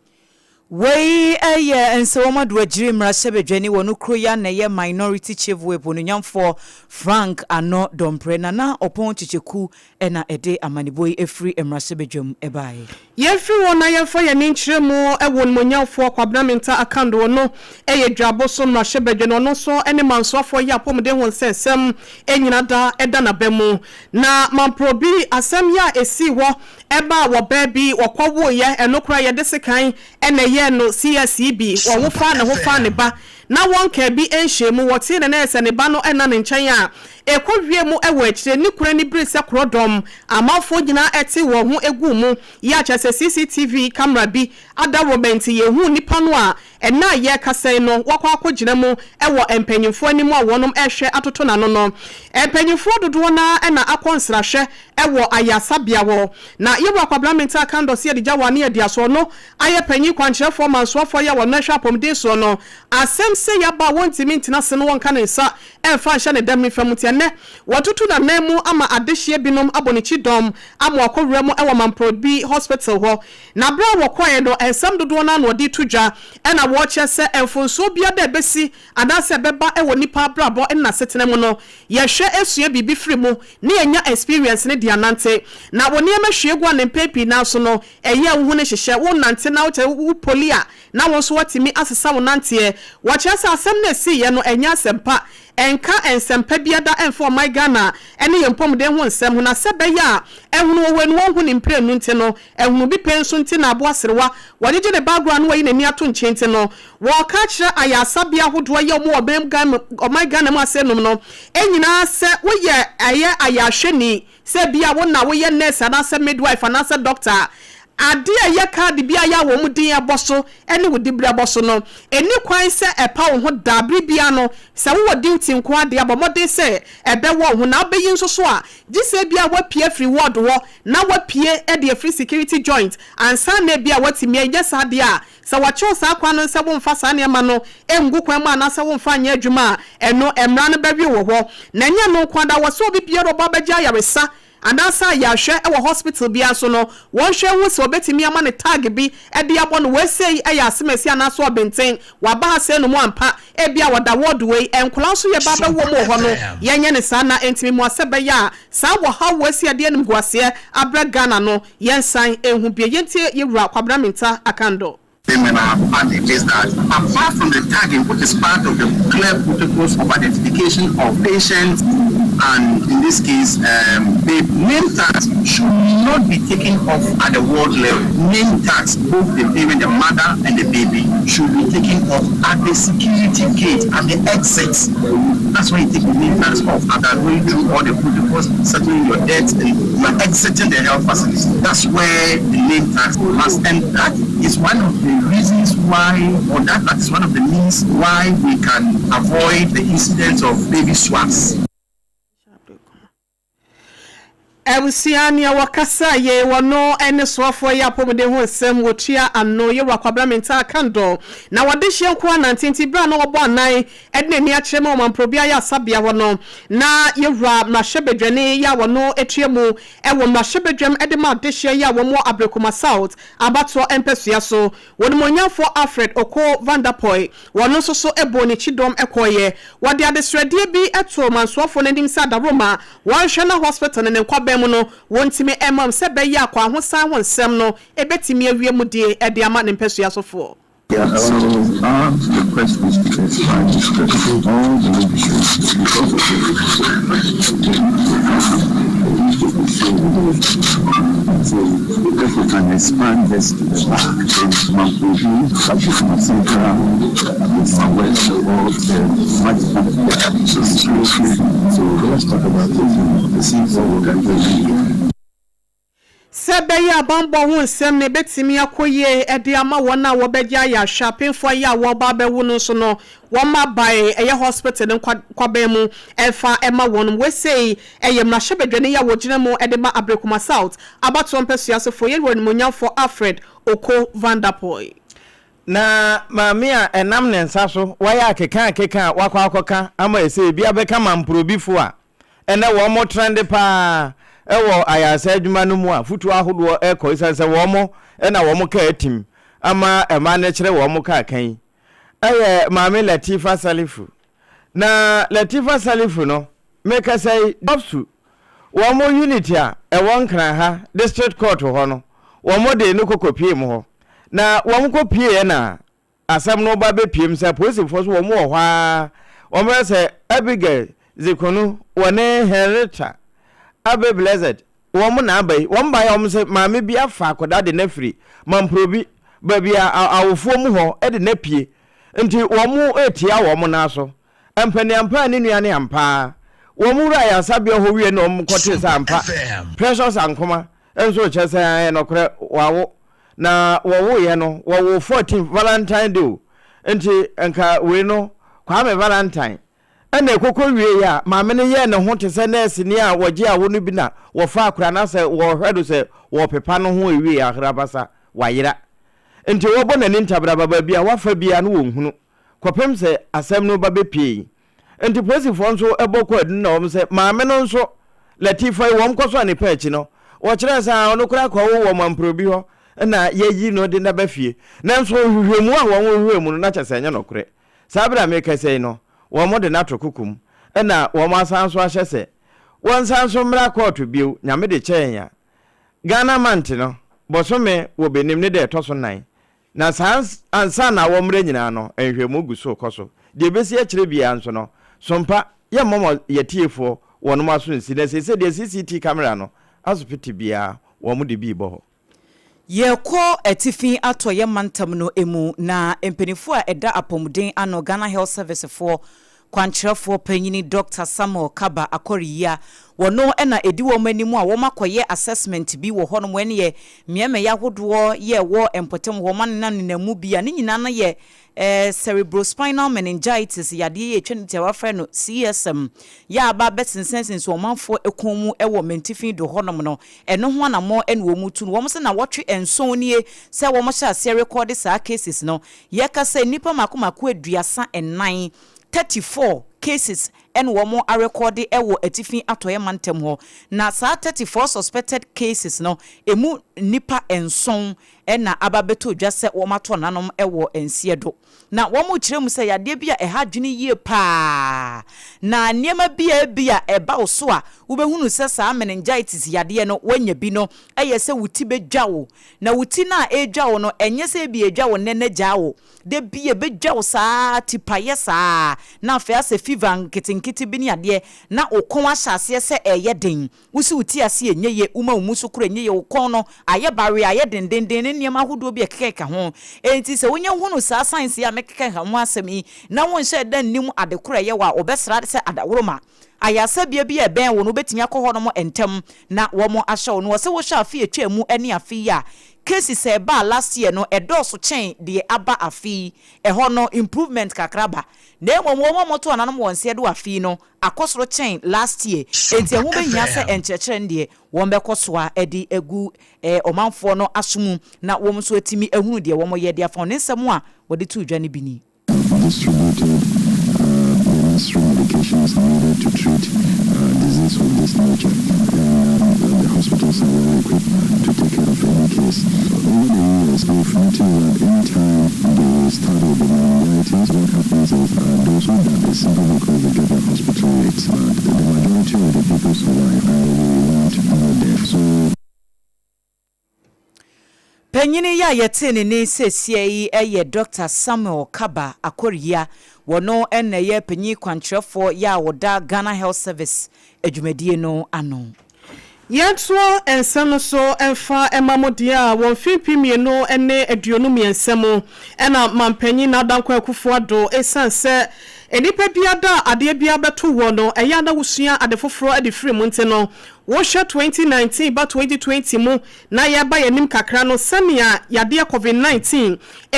Wei yɛ Nsawam Adoagyiri mmarahyɛbadwani wɔ no kuro yi a na ɛyɛ Minority Chief Whip Onunyamfoɔ Frank Ano Dompreh Nana Ɔpɔn Kyekyeku na ɛde amanebɔ yi firi mmarahyɛbadwam baeɛ. Yɛmfiri hɔ na yɛmfa yɛn ani nkyerɛ mu wɔ Onimuonyamfoɔ Kwabena Mintah Akandoh, ɔno yɛ Dwabo so mmarahyɛbadwani, ɔno nso ne mansoafoɔ yɛ apɔmuden ho nsɛnsɛm nyina da da n'aba mu. Na Mamprobi asɛm yi a ɛsii hɔ ɛbaa wɔ baa bi wɔkɔ woeɛ, ɛno koraa yɛde sekan na ɛyɛɛ no CS yi bi, wɔwo faa ne ho faa ne ba na wɔnkaa bi nhyɛɛ mu, wɔtee ne nɛ sɛ ne ba no nna ne nkyɛn a, ɛkɔ wie mu wɔ akyire, ne kunu ani bere sɛ korɔdɔm, amanfoɔ nyinaa tee wɔn ho guu mu, yɛ a kyerɛ sɛ CCTV camera bi adaworo nti yɛhuu nipa no a ɛnnɛ a yɛrekasa yi no wakɔ akɔgyina mu wɔ mpanyimfoɔ anim a wɔnom rehwɛ atoto n'ano no. Mpanyimfoɔ dodoɔ no ara na akɔ nsrahwɛ wɔ ayarsabea hɔ. Na Yewura Kwabena Mintah Kandor se Adigya Wane Adiaso ɔno ayɛ panyin kwankyerɛfoɔ mansoafoɔ yi a wɔno hwɛ apɔmuden soɔ no asɛm sei aba a wɔntumi ntena ase no wɔnka ne nsa mfa nhyɛ ne dam nifa mu nti ɛnnɛ wɔatutu n'anan mu ama adehyeɛ binom abɔ ne kyidɔm ama wakɔ wura mu wɔ Mamprobi Hospital hɔ. Na berɛ a wɔkɔeɛ no nsɛm dodoɔ no ara na wɔde reto dwa ɛna wɔrekyerɛ sɛ mfomsoɔ biara a ɛbɛsi anaasɛ ɛbɛba wɔ nnipa abrabɔ ne n'asetena mu no yɛhwɛ sua biribi firi mu na yɛnya experience no de anante. Na wo nneɛma hwie gu a ne mpɛn pii no ara so no ɛyɛ a wohu no hyehyɛ, wo nante na wokyɛ wo poli a na wo nso woatumi asesa wo nanteɛ. Wɔkyerɛ sɛ asɛm no a ɛsiiɛ no ɛnyɛ asɛm pa, ɛnka nsɛm pa biara da ɛmfa ɔman Ghana ne yɛn mpɔmuden ho nsɛm ho na sɛ ɛbɛyɛ a ɛhunu wɔ wɔ anu wɔnhu ne mprenu nti no ɛhunu bi pɛn nso nti na aboa serewa wɔgyegye ne ba agorɔ a na wayi n'ani ato nkyɛn nti no wɔka kyerɛ ayaresabea ahodoɔ yɛ wɔn wɔ ɔman Ghana mu ase nom no nyinaa sɛ woyɛ ɛyɛ ayarehwɛni Sɛ ebia wo na woyɛ nurse anaasɛ midwife anaasɛ doctor a, ade a ɛyɛ kaade bi a yɛ a wɔn din bɔ so ne wo diberɛ bɔ so no, ɛnni kwan sɛ ɛpa wo ho da. Bere biara no, sɛ wowɔ duty nko ara deɛ a, bɔ mmɔden sɛ ɛbɛwɔ wo ho. Na wobɛyi nso so a, gye sɛ ebia woapue afiri ward hɔ na woapue de afiri security joint ansa na ebia woatumi ayi. Nyɛ saa deɛ a, Sɛ wɔkye wo saa kwan no sɛ womfa saa nneɛma no ngu kwan mu anaasɛ womfa nyɛ adwuma a, ɛno mmara no bɛwe wo hɔ. Na ɛnyɛ ɛno nko ara da, wɔ sɛ obi biara a ɔba abɛgye ayaresa anaasɛ ayarehwɛ wɔ hospital biara nso no, wɔnhwɛ nhu sɛ wɔbɛtumi ama no tag bi de abɔ no, wei sei yɛ asemasi anaasɛ ɔbenten, waba ha sei nom ampa, ebia ɔda ward wei, nkwadaa nso yɛba abɛwo wɔn wɔ hɔ no, yɛnyɛ no saa na ɛntumi mmoa sɛ ɛbɛyɛ a saa ɔhaw wei sɛ yɛde animguaseɛ abrɛ Ghana no, Yɛnsan nhu bio. Yɛntie Yewura Kwabena Mintah Akandoh. Amen our party is that apart from the tagging which is part of the clear protocols of identification of patients and in this case um, the name tags should not be taken off at the ward level. Name tags, both the parent, the mother and the baby, should be taken off at the security gate, at the exit. That's when you take the name tags off after going through all the protocols, settling your debt, and you are exiting the health facility. That's where the name tags must, and that is one of the reasons why, or that, that is one of the means why we can avoid the incidence of baby swaps. Abusua nea wɔkasa yei wɔno ne soafoɔ yi apɔmuden ho nsɛm wɔtua ano Yewura Kwabena Mintah Akandoh na wɔde hyeɛ nko ara nante nti berɛ a na wɔbɔ anan de n'ani akyerɛ ma ɔmamprobea ayaresabea hɔ no na Yewura mmarahyɛbadwani yi a wɔno tua mu wɔ mmarahyɛbadwam de ma adehyeɛ yi a wɔn wɔ Ablekuma South abatoɔ mpasua so Onimuonyamfoɔ Alfred Oko Vanderpuye, wɔno nso so bɔɔ ne kyidɔm kɔeɛ. Wɔde adesrɛdeɛ bi too mansoafoɔ no anim sɛ adaworoma wɔnhwɛ na hospital no ne nkwaban mu no wɔntumi mmam sɛ ɛbɛyɛ a kwahosan ho nsɛm no bɛtumi awie mu die de ama ne mpasua sofoɔ. So our request is to expand this to all the legislatures because of the So if we can expand this to the back, then Mamprobi, Ablekuma Central, Ablekuma West, or the much So let's talk about it and see what we can do. Sɛ ɛbɛyɛ a bammɔ ho nsɛm no bɛtumi akɔ yie de ama wɔn a wɔbɛgye ayarehwɛ, apemfoɔ yi a wɔreba abɛwo no nso no, wɔmma bae ɛyɛ hospital no nkwaban mu mfa mma wɔn. Wei sei ɛyɛ mmarahyɛbadwani yi a wɔgyina mu de ma Ablekuma South abatoɔ mpɛsoa sofoɔ, Yɛn Wura Animuonyamfoɔ Alfred Oko Vanderpuye. Na maame a ɛnam ne nsa so wayɛ akekaakeka a wakɔ akɔka ama ɛsɛ ebi abɛka mamporobifo a ɛnnɛ wɔn trɛnde paa wɔ ayaresa adwuma no mu a fotuo ahodoɔ rekɔ ɛsiane sɛ wɔn na wɔn kaa atim ama mmaa no kyerɛ wɔn kaa ka yi yɛ Maame Latifa Salifu. Na Latifa Salifu no mekasa yi DOVVSU wɔn unit a ɛwɔ Nkran ha District Court hɔ no wɔn de no kɔkɔpie mu hɔ na wɔn kɔpieɛ na Asɛm no ba bɛpiem sɛ apolisifoɔ nso wɔn wɔ hɔ ara, wɔbɛyɛ sɛ Abigail Dzekonu wɔne Henrietta Abbey Blessed wɔn na aba yi. Wɔn baeɛ a wɔn sɛ maame bi afa akwadaa de no afiri Mamprobi baabi a awofoɔ mu hɔ de no apue nti wɔn retia wɔn nan so. Ampaniampa a ne nua ne ampa ara. Wɔn wura ayaresabea hɔ wie na wɔn kɔtee sɛ ampa Precious Ankoma nso rekyerɛ sɛ ɛyɛ nɔkorɛ wawo Na wɔwoeɛ no, wɔwoo 14 Valentine Day o, nti nka wei no Kwame Valentine. Ɛna ɛkɔkɔ wieeɛ a, maame no yɛɛ ne ho te sɛ nɛɛseni a wɔgye awo no bi na wɔfa akwadaa no asɛ wɔrehwɛ no sɛ wɔrepepa no ho ɛwieeɛ ahrabasa, wayera. Nti wɔbɔ n'ani ntabraba baabi a wafa biara no wɔnhunu kɔpem sɛ asɛm no ba bɛpuei. Nti polisifoɔ nso bɔ kɔ adu na wɔn sɛ maame no nso Latifa yi wɔn kɔ so a ne pɛ akyi no wɔkyerɛɛ sɛ aa ɔno koraa kɔ wo wɔ mamprobi hɔ na yɛyi no de no aba fie nanso nhwehwɛmu a wɔn hwehwɛɛ mu no na kyɛ sɛ ɛnyɛ nɔkorɛ saa berɛ a mekasa yi no wɔn de no ato koko mu na wɔn asan nso ahyɛ sɛ wɔnsan nso mmra kɔɔto bio Nyame de kyɛ yɛn a Ghana mante no bɔsome wɔ bɛnim ne da ɛtɔ so nan Na saa ansa na awɔ mmerɛ nyinaa no, nhwɛmu gu so rekɔ so. Deɛ ɛbɛsi akyire biara nso no, sompa, yɛmmɔ mo yɛatiefoɔ wɔnom aso nsi, na seesei deɛ CCT camera no, asopiti biara wɔn de bi rebɔ hɔ. Yɛrekɔ Atifi Atɔeɛ Mantam no mu na mpaninfoɔ a ɛda apɔmuden ano, Ghana Health Service foɔ, Kwankyerɛfoɔ Panyini Dɔkta Samuel Kaba Akoriyia, wɔno na ɛdi wɔn anim a wɔn akɔyɛ assessment bi wɔ hɔnom, ɛneɛ mmeammɛeɛ ahodoɔ yɛ ɛwɔ mpɔtam hɔ, wɔn anenam nenam mu bi a ne nyinaa no yɛ cerebrospinal meningitis yadeɛ yi a ɛtwa ne ti a wɔafrɛ no CSM yɛ a aba abɛsensɛnsensɛn ɔmanfoɔ kɔn mu wɔ Mantifi do hɔnom no, ɛno ho anammɔn na wɔn retu no. Wɔn se nnawɔtwe nson nie sɛ wɔn hyɛ aseɛ rekɔɔde saa cases no. Yɛka sɛ nnipa mako mako 34, 34 cases na wɔn arekɔɔde wɔ Atifi Atɔeɛ Mantam hɔ. Na saa 34 suspected cases no, ɛmu nnipa nson na aba abɛtɔ dwa sɛ wɔatɔ nanom wɔ nseɛ do. Na wɔrekyerɛ mu sɛ yadeɛ bi a ɛha adwene yie pa ara, na nneɛma bi a ebia ɛba wo so a wobɛhunu sɛ saa meningitis yadeɛ no woanya bi no yɛ sɛ wo ti bɛdwa wo, Na wo ti no a ɛredwa wo no, ɛnyɛ sɛ ebia ɛredwa wo nnɛ na agyaa wo. Da bi ɛbɛdwa wo saa ara, tipaeɛ saa ara, na afei asɛ fever nketenkete bi ne adeɛ, na wo kɔn ahyɛ aseɛ sɛ ɛreyɛ den. Wosi wo ti ase ɛnyɛ yie, woma wo mu so koraa ɛnyɛ yie, wo kɔn no ayɛ bawee, ayɛ dendenden ne nneɛma ahodoɔ bi a ɛkekakeka ho. Enti sɛ wonya hunu saa signs yi a mekeka ho asɛm yi na wonhyɛɛ da nnim ade korɔ a ɛyɛ wo a, wɔbɛsra sɛ adaworoma. Ayaresabea bi a ɛbɛn wo no, wobɛtumi akɔ hɔnom ntɛm na wɔahyɛ wo. Na wɔse wohwɛ afe a ɛtwaa mu ne afe yi a, cases a ɛbaa last year no, ɛdɔɔso kyɛn deɛ aba afe yi. Ɛhɔ no, improvement kakra ba. Na mmom wɔn a wɔto ananom wɔn nsa do afe yi no, akɔ soro kyɛn last year. Enti ɛho bɛhia sɛ nkyerɛkyerɛ no deɛ, wɔbɛkɔ so ara de agu ɔmanfoɔ no aso mu na wɔn nso atumi ahunu deɛ wɔyɛ de afa ho. Ne nsɛm a wɔde too dwa no bi ni. Distributed uh, the necessary medications needed to treat uh, disease of this nature. And um, the hospitals are well equipped to take care of any case. Over the years, we've noticed that any time they start with the meningitis, what happens is uh, those who die is simply because they get the hospital late. But the majority of the people survive, and we want no death. So Panyin yi a yɛtee ne nne seesia yi yɛ Dɔkta Samuel Kaba Akoriyia. Wɔno na ɛyɛ panyin kwankyerɛfoɔ yɛ a ɔda Ghana Health Service adwumadie no ano. Yɛntoa nsɛm no so mfa mma mo deɛ a wɔ mfe 2023 mu na Mampanyin Nana Dankwa Akufo Addo esiane sɛ nnipa biara da a adeɛ biara bɛto woɔ no ɛyɛ a na wosua ade foforɔ de firi mu nti no. Wohwɛ 2019 ba 2020 mu na yɛreba yɛn anim kakra no, sɛnea yadeɛ Covid 19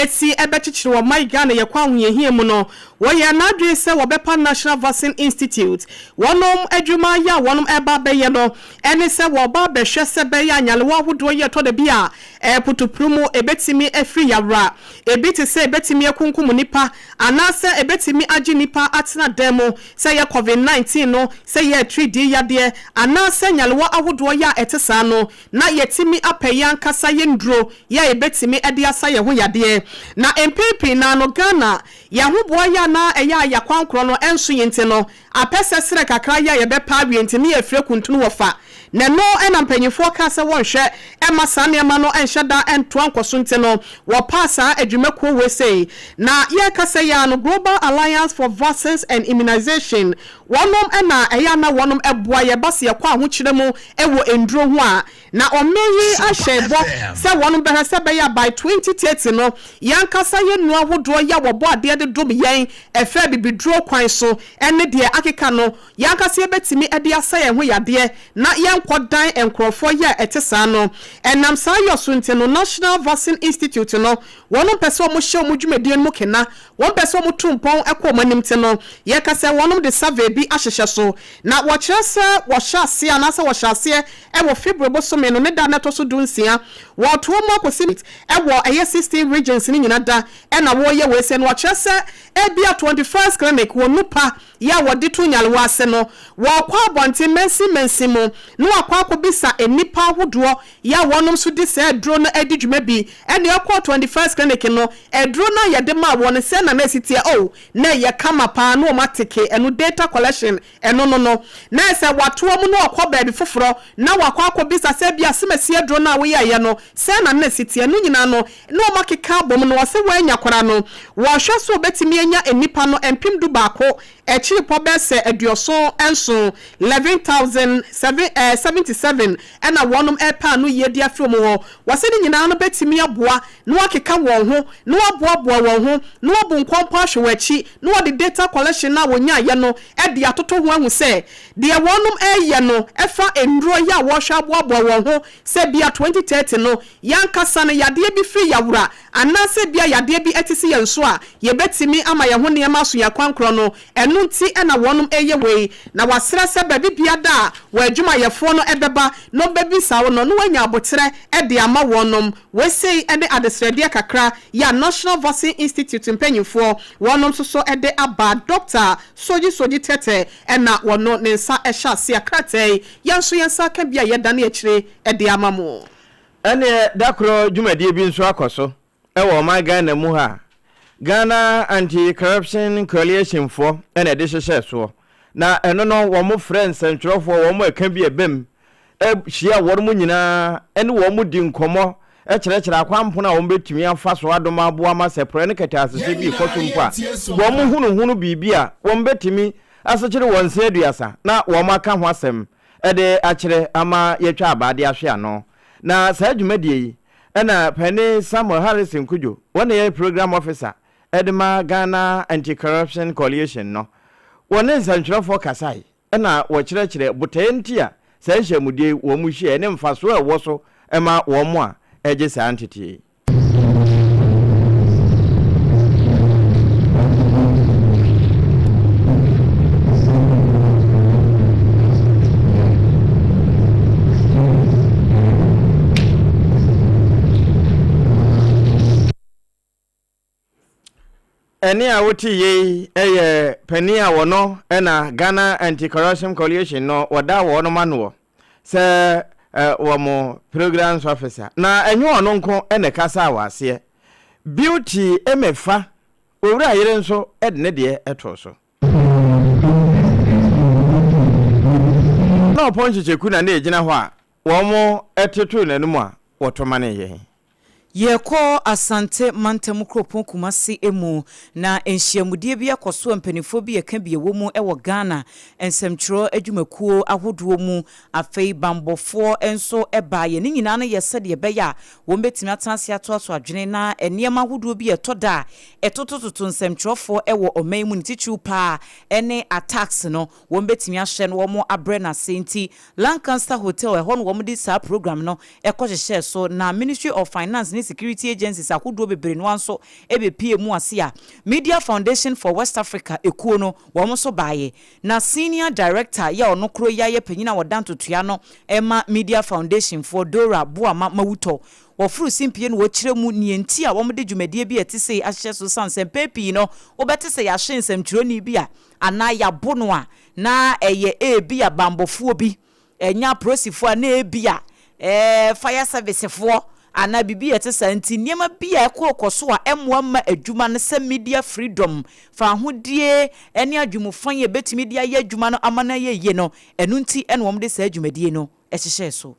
si bɛkyekyere ɔman Ghana yɛkɔ ahohiahia mu no, wɔyɛɛ n'adwene sɛ wɔbɛpa National Vaccine Institute. Wɔnom adwuma yɛ a wɔnom reba abɛyɛ no ne sɛ wɔreba abɛhwɛ sɛ ɛbɛyɛ a nyarewa ahodoɔ yi a ɛtɔ da bi a ɛpotopuru mu ɛbɛtumi afiri yawra, ebi te sɛ ɛbɛtumi akunkum nnipa anaasɛ ɛbɛtumi agye nnipa atena dan mu, sɛ ɛyɛ Covid 19 no, sɛ ɛyɛ atiridii yadeɛ anaasɛ nyarewa ahodoɔ yɛ a ɛte saa no, na yɛatumi apɛ yɛn ankasa yɛn nnuro yɛ a yɛbɛtumi de asa yɛn ho yadeɛ. Na mpɛn pii no ara no Ghana, yɛn ahoboa yɛ a na ɛyɛ a yɛakwankorɔ no nso yɛ nti no, apɛ sɛ serɛ kakra yɛ a yɛbɛpa awie nti ne yɛfiri akuntunu wɔ fa. Na ɛno na mpanyimfoɔ kaa sɛ wɔnhwɛ mma saa nneɛma no nhyɛ da ntoa nkɔso nti no, wɔpaa saa adwumakuo wei sei. Na yɛrekasa yi ara no, Global Alliance for Vaccines and Immunization, wɔnom na ɛyɛ a na wɔnom boa yɛn ba sɛ yɛkɔ ahokyerɛ mu wɔ nnuro ho a. Na ɔman yi ahyɛ bɔ sɛ wɔnom bɛhwɛ sɛ ɛbɛyɛ a by 2030 no, yɛn ankasa yɛn nnuro ahodoɔ yi a wɔbɔ adeɛ de dom yɛn ɛfɛ abibiduro kwan so ne deɛ akeka no, Yɛn ankasa yɛbɛtumi de asa yɛn ho yadeɛ na yɛnkɔdan nkorɔfoɔ yɛ a ɛte saa no. Ɛnam saa yɔ so nti no, National Vaccine Institute no, wɔn mpɛ sɛ wɔhyɛ wɔn dwumadie no mu kena, wɔn pɛ sɛ wɔtu mpɔn kɔ wɔn anim nti no, yɛka sɛ wɔnom de survey bi ahyehyɛ so. Na wɔkyerɛ sɛ wɔhyɛ aseɛ anaasɛ wɔhyɛ aseɛ wɔ February bosome no ne da no ɛtɔ so dunsia, wɔretoa mu akɔsi wɔ ɛyɛ 16 regions no nyina da na wɔreyɛ wei sei no, wɔkyerɛ sɛ ebia 21st clinic wɔ Nupa yi a wɔde to nyarewa ase no, wɔkɔ abɔnten mansin mansin mu na wɔakɔ akɔbisa nnipa ahodoɔ yi a wɔnom nso de saa aduro no adi dwuma bi. Ɛnna ɛkɔɔ 21st Clinic no, aduro no a yɛde maa wɔn no, sɛn na na ɛsi teɛ? Oh, na ɛyɛ kama paa, na wɔateke ɛno, data collection, ɛno no no. Na ayɛ sɛ wɔatoa mu na wɔkɔ baabi foforɔ na wɔakɔ akɔbisa sɛ ebia asemasi aduro no a woyɛeɛ no, sɛn na na ɛsi teɛ? Ɛno nyinaa no, na wɔakeka abom no, ɔse wɔanya koraa no, wɔhwɛ sɛ wɔbɛtumi anya nnipa no 11,000 akyiripɔ bɛsɛ 77, 11,077, ɛna wɔnom repɛ ano yie de afiri wɔn hɔ. Wɔse ne nyinaa no bɛtumi aboa na wɔakeka wɔn ho, na wɔaboaboa wɔn ho, na wɔabu nkɔmpɔ ahwɛ wɔn akyi, na wɔde data collection no a wɔnyaeɛ no de atoto ho ahu sɛ deɛ wɔnom reyɛ no fa nnuro yi a wɔrehwɛ aboaboa wɔn ho sɛ bia 2030 no Yɛn ankasa no, yadeɛ bi firi yawura anaasɛ ebia yadeɛ bi te se yɛn so a, yɛbɛtumi ama yɛn ho nneɛma aso yɛn kwankorɔ no. Ɛno nti na wɔnom reyɛ wei. Na wɔasrɛ sɛ baabi biada a wɔn adwumayɛfoɔ no bɛba na wɔbɛbisa wo no, na woanya aboterɛ de ama wɔnom. Wei sei ne adesrɛdeɛ kakra yi a National Vaccine Institute mpanyinfoɔ wɔnom nso so de aba. Dɔkta Soji Soji Tete na wɔno ne nsa hyɛ aseɛ. Krataa yi, yɛn nso yɛn nsa aka bi a yɛdane akyire de ama mo. Ɛneɛ da korɔ dwumadie bi nso akɔ so wɔ ɔman Ghana mu ha a Ghana Anti-Corruption Coalition foɔ na ɛde hyehyɛɛ soɔ. Na ɛno no wɔn frɛ nsɛntwerɛfoɔ wɔn ɛka bi ɛbam hyia wɔn nyinaa ɛne wɔn di nkɔmmɔ kyerɛkyerɛ akwanpono a wɔn bɛtumi afa so adom aboa ma sɛ porɔɛ ne kɛtɛasehyɛ bi rekɔ so mpo a wɔn hunuhunu biribi a wɔn bɛtumi asekyere wɔn se aduasa na wɔn aka ho asɛm de akyerɛ ama yɛatwa abaa de ahwe ano. Na saa dwumadie yi na Panin Samuel Harrison Kudjo, wɔn na ɛyɛ Program Officer de ma Ghana Anti-Corruption Coalition no, wɔne nsɛntwerɛfoɔ kasae na wɔkyerɛkyerɛ botaeɛ nti a saa nhyiamudie yi wɔn hyiaeɛ ne mfasoɔ a ɛwɔ so ma wɔn a ɛgye saa nteteɛ yi. Ɛnne a wote yei yɛ panin a wɔno na Ghana Anti-Corruption Coalition no wɔda wɔnom anoɔ sɛ wɔn Programs Officer. Na ɛnyɛ ɔno nko na ɛkasaa wɔ aseɛ. Beauty Emefa, Owura yere nso de ne deɛ too so. Na Ɔpɔn Kyekyeku na na ɛgyina hɔ a wɔte too n'anim a wɔto manee yɛn. Yɛrekɔ Asante mantam kuropɔn Kumasi mu, na nhyiamudie bi akɔ so a mpanimfoɔ bi reka bi ɛwɔ mu wɔ Ghana nsɛmtwerɛ adwumakuo ahodoɔ mu. Afei banbɔfoɔ nso baeɛ. Ne nyinaa no yɛ sɛdeɛ ɛbɛyɛ a wɔbɛtumi atena ase atoato adwene na nneɛma ahodoɔ bi a ɛtɔ da a ɛtotototo nsɛmtwerɛfoɔ wɔ ɔman yi mu, ne titiriw pa ara ne attacks no, wɔbɛtumi ahyɛ na wɔabrɛ no ase. Nti Lancaster Hotel, ɛhɔ na wɔde saa program no kɔhyehyɛɛ so, na Ministry of Finance ne security agencies ahodoɔ bebree no ara nso bɛpuee mu ase a Media Foundation for West Africa ekuo no, wɔn nso baeɛ. Na Senior Director yɛ ɔno koro yi ara yɛ panyin a ɔda ntotoeɛ ano ma Media Foundation foɔ, Dora Boamah Mawutɔ. Wɔforo simpie na wɔkyerɛ mu nea nti a wɔde dwumadie bi a ɛte sei ahyehyɛ so esiane sɛ mpɛn pii no wobɛte sɛ yɛahye nsɛmtwerɛni bi a anaa yɛabo no a na ɛyɛ ebia bammɔfoɔ bi, ɛnyɛ apolisifoɔ a na ebia ɛɛ fire service foɔ anaa biribi a ɛte saa nti nneɛma bi a ɛkɔɔkɔ so a ɛmmoa mma adwuma no sɛ media freedom, fahodie ne adwemufan a ɛbɛtumi de ayɛ adwuma no ama no ayɛ yie no, ɛno nti na wɔde saa dwumadie no hyehyɛɛ so.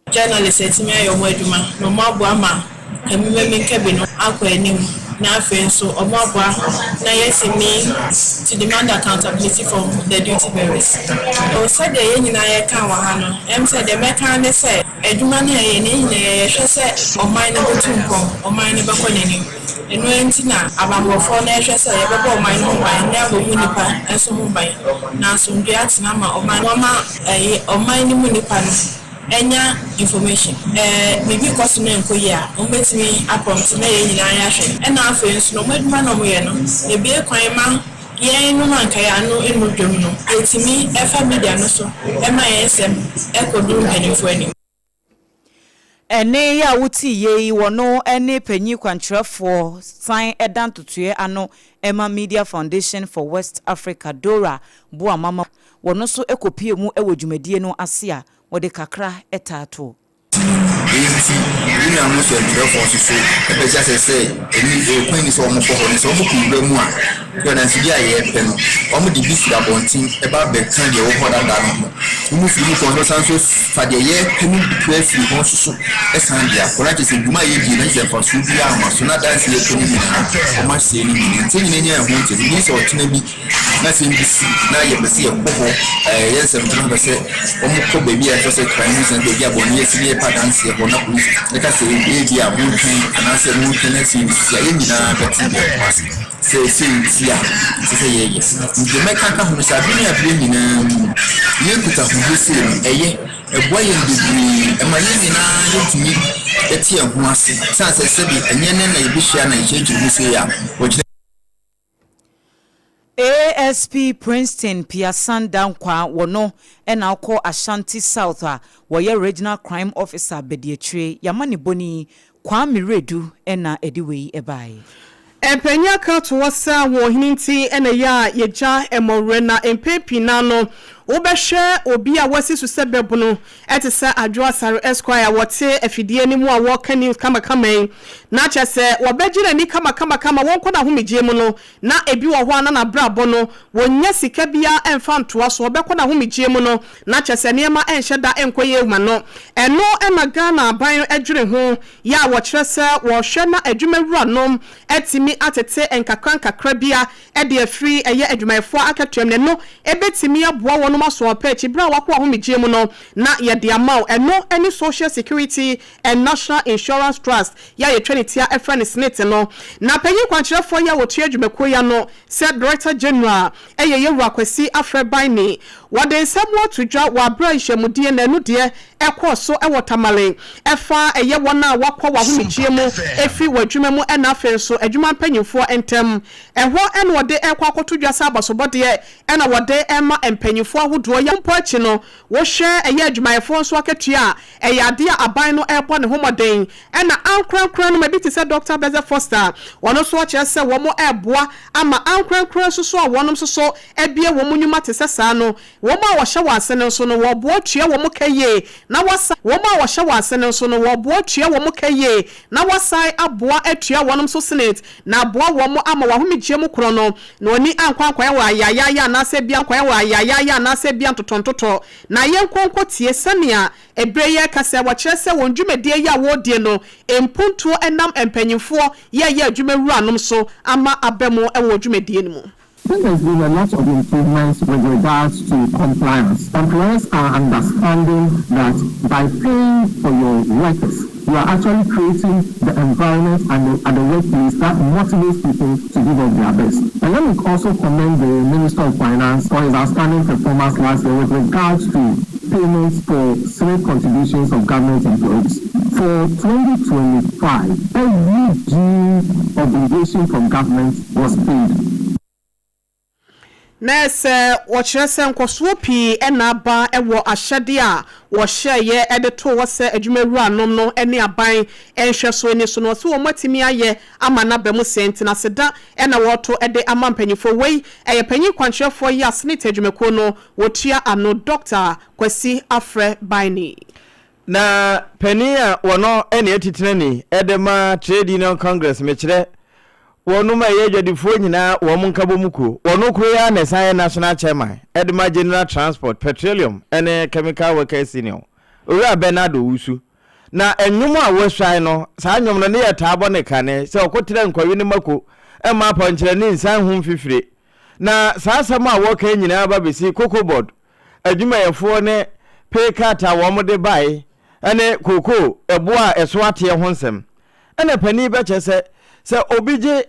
Journalists atumi ayɛ wɔn adwuma na wɔaboa ma Kamimenkabi no akɔ anim na afei nso wɔaboa na yɛatumi to demand accountability from the duty bearers. O sɛdeɛ yɛn nyinaa yɛka wɔ ha no, ɛm sɛ deɛ mɛka ara ne sɛ adwuma no a yɛyɛ no, yɛn nyinaa yɛhwɛ sɛ ɔman no bɛtu mpɔn, ɔman no bɛkɔ n'anim. Ɛno ara nti na abanbɔfoɔ no rehwɛ sɛ yɛbɛbɔ ɔman no ho ban na yɛabɔ mu nnipa nso ho ban na asomdwoeɛ atena ama ɔman no, wɔama ɛyi ɔman no mu nnipa no anya information. Ɛɛ biribi rekɔ so na ɛnkɔ yie a, wɔbɛtumi aprɔmte na yɛn nyinaa yɛahwɛ. Ɛna afei nso no, wɔn adwuma no a wɔyɛ no, ɛbue kwan ma yɛn nom a anka yɛn ano nnu dwam no, yɛtumi fa media no so ma yɛn nsɛm kɔduru mpanimfoɔ anim. Ɛnne yi a wotiiɛ yi, wɔno ne panyin kwankyerɛfoɔ san da ntotoeɛ ano ma Media Foundation for West Africa, Dora Boamama. Wɔno nso kɔpuee mu wɔ dwumadie no ase a wɔde kakra taa toɔ. Enti, yɛn nuanom sɛnkyerɛwfo nso so bɛte ase sɛ ɛnni kwan nni sɛ wɔkɔ hɔ, na sɛ wɔkɔ wura mu a, sɛ adansedi a yɛrepɛ no, wɔde bi firi abɔnten ba bɛka deɛ ɛwɔ hɔ dada no ho. Wɔfiri mu kɔ nso, wɔsan nso fa deɛ yɛrepɛ no bi koraa firi hɔ nso so san de akɔ. Na kyerɛ sɛ dwuma a yɛdie no, na kyerɛ sɛ mfasoɔ biara amma so, na adanse a yɛrepɛ no nyinaa, wɔasɛe ne nyinaa. Nti yɛn nyinaa nya ɛho nteaseɛ. Gye sɛ ɔkyena bi na asɛm bi si na yɛpɛ sɛ yɛkɔ hɔ, ɛɛ yɛn nsɛmtwerɛfo pɛ sɛ wɔkɔ baabi a yɛfrɛ sɛ crime scene baabi a bɔne asi na yɛpɛ adanseɛ hɔ na polisi ɛka sɛ ebi a montwɛn anaasɛ montwɛn na sei sisi a yɛn nyinaa bɛte yɛn ho ase sɛ sei nti a ɛsɛ sɛ yɛyɛ. Nti deɛ mɛka aka ho no sɛ abere ne abere nyinaa mu no yɛn nkutahodie sei no ɛyɛ ɛboa yɛn bebree ɛma yɛn nyinaa yɛtumi te yɛn ho ase sane sɛ sɛbi ɛnyɛ nnɛ na yɛbɛhyia na yɛkyerɛkyerɛ mu sei a wɔkyerɛ ASP Princeton Piasan Dankwah wɔno na ɔkɔ Ashanti South a wɔyɛ Regional Crime Officer abadiakyire Y'amanebɔni Kwame Wiredu na ɛde wei baeɛ. Mpanyin aka ato hɔ sɛ ahoɔhene nti na ɛyɛ a yɛgya mmɔwerɛ, na mpɛn pii no ara no, wobɛhwɛ obi a wasi so sɛ bɛbono te sɛ Adwo Asare Esquire a wɔte afidie no mu a wɔreka news kamakama yi, na kyerɛ sɛ wɔbɛgye n'ani kamakamakama, wɔnkɔ n'ahomegyeɛ mu no, na ebi wɔ hɔ a na n'abrabɔ no, wɔnnya sika biara mfa ntoa so, ɔbɛkɔ n'ahomegyeɛ mu no, na kyerɛ sɛ nneɛma nhyɛ da nkɔ yie mma no. Ɛno na Ghana aban dwene ho yɛ a wɔkyerɛ sɛ wɔrehwɛ na adwumawuranom atumi atete nkakrankakra bi de afiri ɛyɛ adwumayɛfoɔ akatua mu na ɛno bɛtumi aboa wɔnom aso wɔn pɛ akyi berɛ a wɔakɔ ahomegyeɛ mu no na yɛde ama wo. Ɛno ne Social Security and National Insurance Trust yi a yɛtwa ne tia frɛ no SSNIT no. Na panyin kwankyerɛfoɔ yi a ɔtua adwumakuo yi ano sɛ Director General yɛ Yɛwura Kwasi Afrɛ Baini. Wɔde nsɛm ato dwa wɔ aberɛ a nhyiamudie na ɛno deɛ ɛkɔɔ so wɔ Tamale ɛfa ɛyɛ wɔn a wɔakɔ wɔ ahomegyeɛ mu ɛfiri wɔ adwuma mu ɛna afei nso adwuma mpanyinfoɔ ntam. Ɛhɔ na wɔde rekɔ akɔto dwa sɛ abasobɔdeɛ na wɔde rema mpanyinfoɔ ahodoɔ yi mpo akyi no wohwɛ ɛyɛ adwumayɛfoɔ nso akatua a ɛyɛ adeɛ a aban no rebɔ ne ho mmɔden ɛna ankorankora no mu ebi te sɛ Dɔkta Bɛzɛ Foster ɔno nso ɔkyerɛ sɛ wɔn reboa ama ankorankora nso so a wɔnom nso so abue wɔn nnwuma te sɛ saa no Wɔn a wɔhyɛ wɔn ase no nso no, wɔboa tua wɔn ka yie. na wɔasan Wɔn a wɔhyɛ wɔn ase no nso no, wɔboa tua wɔn ka yie, na wɔasan aboa atua wɔnom nso senate, na aboa wɔn ama wɔn ahomegyeɛ mu korɔ no, na wɔn ani ankɔ ankɔyɛ wɔn ayaayaaya anaasɛ ebia ankɔyɛ wɔn ayaayaaya anaasɛ ebia ntotɔntotɔ. Na yɛnkɔ nkɔtie sɛnea ɛberɛ yi reka sɛ wɔkyerɛ sɛ wɔn dwumadie yi a wɔredie no mpuntuo nam mpanyimfoɔ yɛɛyɛ adwuma wuranom so ama aba mu wɔ wɔn dwumadie no mu. There has been a lot of improvements with regards to compliance. Employers are understanding that by paying for your workers, you are actually creating the environment and the, at the workplace that motivates people to give up their best. And let me also commend the Minister of Finance for his outstanding performance last year with regards to payments for SSNIT contributions of government employees. For 2025, every due obligation from government was paid. Na ɛsɛ wɔkyerɛ sɛ nkɔsoɔ pii na aba wɔ ahyɛdeɛ a wɔhyɛeɛ de too hɔ sɛ adwumawuranom no ne aban nhwɛsoɔ ani so no, wɔse wɔatumi ayɛ ama no aba mu sɛɛ nti no aseda na wɔreto de ama mpanimfoɔ. Wei yɛ panyin kwankyerɛfoɔ yi a Senate adwumakuo no wɔtua ano, Dɔkta Kwasi Afrɛ Baini. Na panin a wɔno ne atitenani de ma Trade Union Congress, mekyerɛ wɔnom a ɛyɛ adwadifoɔ nyinaa wɔn nkabom kuo, wɔno koro yi ara na ɛsan yɛ National Chairman de ma General Transport, Petroleum ne Chemical Workers Union, Owura Bernard Owusu. Na nnwom a wɔasuae no, saa nnwom no ne yɛtaa bɔ no kane sɛ ɔkoterɛ nkɔwe ne mako mma apɔnkyerɛne nsan ho mfifire. Na saa asɛm a wɔka yi nyinaa ba bɛsi Cocoa Board adwumayɛfoɔ ne pay cut a wɔde bae ne kookoo ɛboɔ a ɛso ateɛ ho nsɛm. Ɛna panin bɛkyɛ sɛ, sɛ obi gye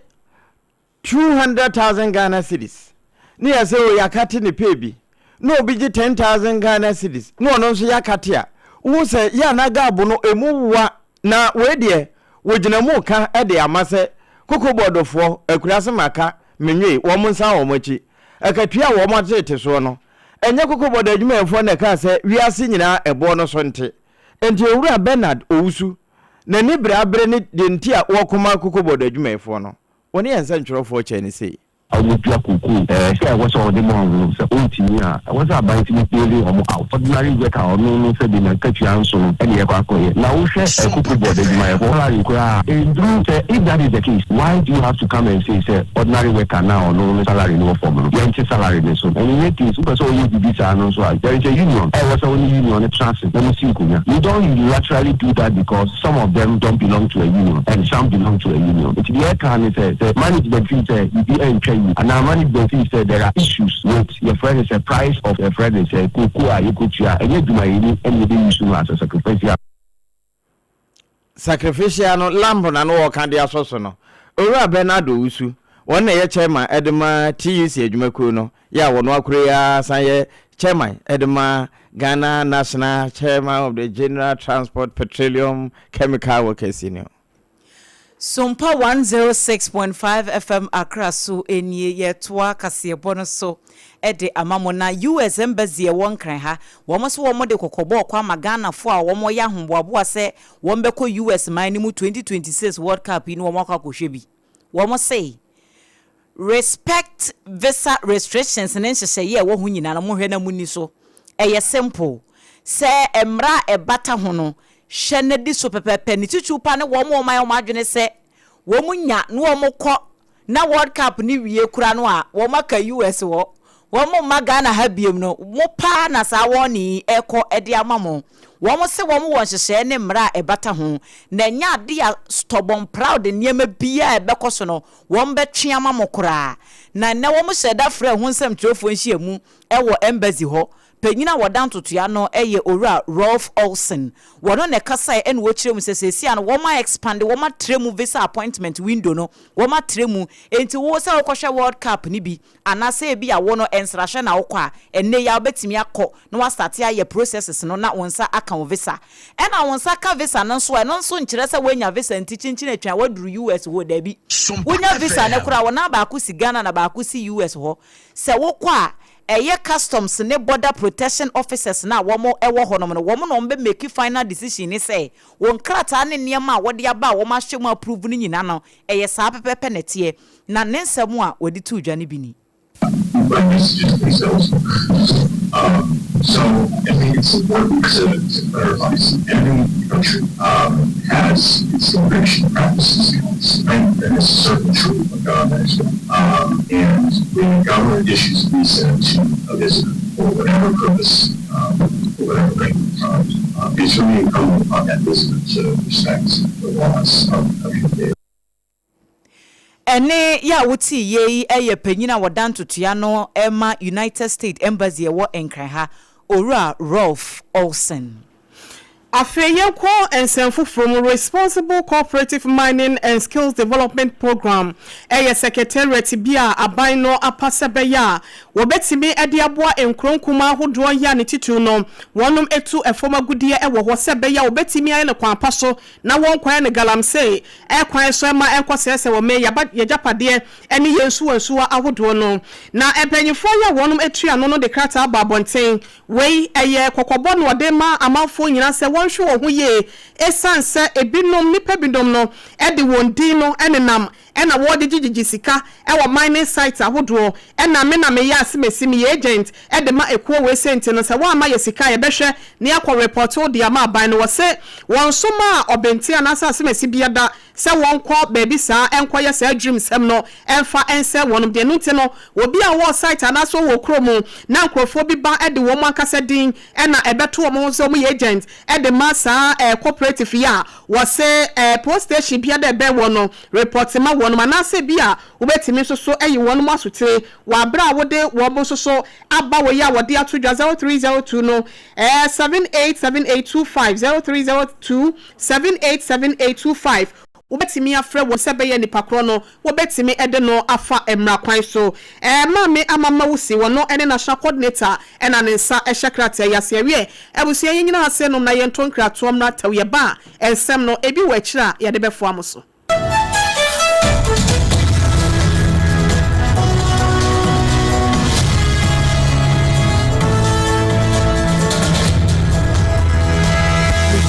200,000 Ghana cedis ne yɛ sɛ o yɛakate ne pay bi na obi gye 10,000 Ghana cedis na ɔno nso yɛakate a, wohu sɛ yɛ a na gap no ɛmu wa. Na wei deɛ wɔgyina mu reka de ama sɛ Cocobod foɔ, Akuraase Maka, Menwee, wɔn nsan wɔn akyi. Akatua a wɔn ateete soɔ no, ɛnyɛ Cocobod adwumayɛfoɔ na ɛkaa sɛ wiase nyinaa ɛboɔ no so nte. Enti Owura Bernard Owusu, n'ani bere abere ne deɛ nti a wɔko ma Cocobod adwumayɛfoɔ no. Wɔne yɛn nsɛntwerɛfoɔ kyɛɛ no sei. Wɔtua kookoo sɛ ɛwɔ sɛ ɔde ma wɔn no, sɛ ɔntumi a, ɛwɔ sɛ aban tumi bail wɔn out. Ordinary worker a ɔno no sɛbi n'akatua nso no ɛna yɛkɔ akɔyɛ. Na wohwɛ cocoa board adwumayɛfoɔ salary koraa a, ɛnduru sɛ if that is the case, why do you have to come and say sɛ ordinary worker no a ɔno ne salary no wɔ fam no, yɛnte salary no so. And in any case, wopɛ sɛ woyɛ biribi saa no nso a, there is a union a ɛwɔ sɛ wo ne union no tena ase na mosi nkonnwa. You don't unilaterally do that because some of them don't belong to a union and some belong to a union. Nti deɛ ɛka ne sɛ, sɛ management feel sɛ biribi ɛntwa yie anaa management feel sɛ there are issues with yɛfrɛ no sɛ price of yɛfrɛ no sɛ cocoa a yɛkɔtua, ɛnyɛ adwumayɛni ɛna yɛbɛ use no as a sacrificial. Sacrificial no lamb na no wɔka de asɔ so no. Owura Bernard Owusu, wɔn na ɛyɛ chairman de ma TUC adwumakuo no, yɛ a wɔn akoro yi ara san yɛ chairman de ma Ghana National Chairman of the General Transport Petroleum Chemical Workers Union. Sompa 106.5 FM Accra so nie, yɛretoa kaseɛbɔ no so de ama mo. Na US Embassy a ɛwɔ Nkran ha, wɔn nso wɔde kɔkɔbɔ rekɔ ama Ghanafoɔ a wɔreyɛ ahoboaboa sɛ wɔbɛkɔ US man no mu 2026 World Cup yi na wɔakɔ akɔhwɛ bi. Wɔn se respect visa restrictions ne nhyehyɛeɛ a ɛwɔ ho nyinaa no monhwɛ na monni so. Ɛyɛ simple. Sɛ mmara a ɛbata ho no, hwɛ na di so pɛpɛɛpɛ. Ne titiriw paa ne wɔn a wɔayɛ wɔn adwene sɛ wɔn nya na wɔn kɔ na World Cup no wie kora no a wɔn aka US hɔ, wɔn mma Ghana ha biom no, mo paa na saa warning yi ɛrekɔ de ama mo. Wɔn se wɔn wɔ nhyehyɛeɛ ne mmara a ɛbata ho, na ɛnyɛ ade a stubborn proud nneɛma biara a ɛbɛkɔ so no wɔn bɛtwe ama mo koraa. Na nnɛ wɔn hyɛɛ da frɛɛ ho nsɛmtwerɛfoɔ nhyiamu wɔ Embassy hɔ. Panyin a wɔda ntotoeɛ ano yɛ Owura Rolf Olsen. Wɔno na ɛkasaeɛ ɛna ɔkyerɛ mu sɛ seesei ano wɔn a expande, wɔn atrɛ mu visa appointment window no, wɔn atrɛ mu. Enti wo sɛ wokɔhwɛ World Cup no bi anaasɛ ebia wo no nsrahwɛ na wokɔ a, ɛnnɛ yi ara wobɛtumi akɔ na woastate ayɛ processes no na wo nsa aka wo visa. Ɛna wo nsa ka visa no nso a, ɛno nso nkyerɛ sɛ woanya visa nti kyinkyin atwa woaduru US hɔ, dabi. Wonya visa no koraa a, wo nan baako si Ghana na baako si US hɔ. Sɛ wokɔ a, ɛyɛ customs ne border protection officers no a wɔn wɔ hɔnom no, wɔn na wɔn bɛ make final decision ne sɛ wo nkrataa ne nneɛma a wɔde aba a wɔn ahwɛ mu approve no nyina no, ɛyɛ saa pɛpɛɛpɛ na ɛteɛ. Na ne nsɛm a wɔde too dwa no bi ni. by messages themselves. So, I think it's important to, to clarify. Every country has its immigration practices, and, and this is certainly true of Ghana as well. And when the government issues a visa to a visitor for whatever purpose, for whatever length of time, it's really incumbent upon that visitor to respect the laws of the country they Ɛnne yi a wotee yie yi yɛ panyin a wɔda ntotoe ano ma United States Embassy a ɛwɔ Nkran ha, Owura Rolf Olsen. Afei yɛnkɔ nsɛm foforɔ mu, Responsible Cooperative Mining and Skills Development Programme yɛ secretariat bi a aban no apa sɛ ɛbɛyɛ a wɔbɛtumi de aboa nkuro nkumaa ahodoɔ yi a ne titiriw no wɔnom tu fam agudeɛ wɔ hɔ sɛ ɛbɛyɛ a wɔbɛtumi ayɛ no kwan pa so na wɔnkɔyɛ no galamsey kwan so mma ɛnkɔsɛesɛe wɔn yɛn agyapadeɛ ne yɛn nsuwansuwa ahodoɔ no. Na mpanyimfoɔ yi a wɔnom tua ano no de krataa aba abɔnten. Wei ɛyɛ kɔkɔbɔ na wɔde rema amanfoɔ nyinaa sɛ wɔnhwɛ wɔn ho yie ɛsiane sɛ ebinom, nnipa binom no de wɔn din no nenam ɛna wɔde gyegyegye sika wɔ mining site ahodoɔ ɛna me na meyɛ asemesi meyɛ agent de ma ekuo wei sei nti no sɛ woamma yɛ sika a yɛbɛhwɛ na yɛakɔ report wo de ama aban no. Wɔse wɔnsomaa ɔbenten anaasɛ asemesi bia da sɛ wɔnkɔ baabi saa nkɔyɛ saa adwurim sɛm no mfa nsɛe wɔnom deɛ. Ɛno nti no obi a ɔwɔ site anaasɛ ɔwɔ kuro mu na nkurɔfoɔ bi ba de wɔn ankasa din na ɛbɛto wɔn ho sɛ wɔyɛ agent de ma saa cooperative yi a wɔse post station biara a ɛbɛn wɔn no report ma wɔnom anaasɛ bi a wobɛtumi nso so ayi wɔnom asotire wɔ aberɛ a wode wɔn nso so aba wɔ yi a wɔde ato dwa 0302 no 787825 0302 787825 Wobɛtumi afrɛ wɔn sɛ ɛbɛyɛ nipa korɔ no wɔbɛtumi de no afa mmara kwan so. Maame Ama Mawusi, wɔno ne National Coordinator na ne nsa hyɛ krataa yi ase. Ɛwiɛ, abusua yɛnyina ha se nom na yɛnto nkratoɔ mmra tɛw yɛba a nsɛm no ebi wɔ akyire a yɛde bɛfoa mo so.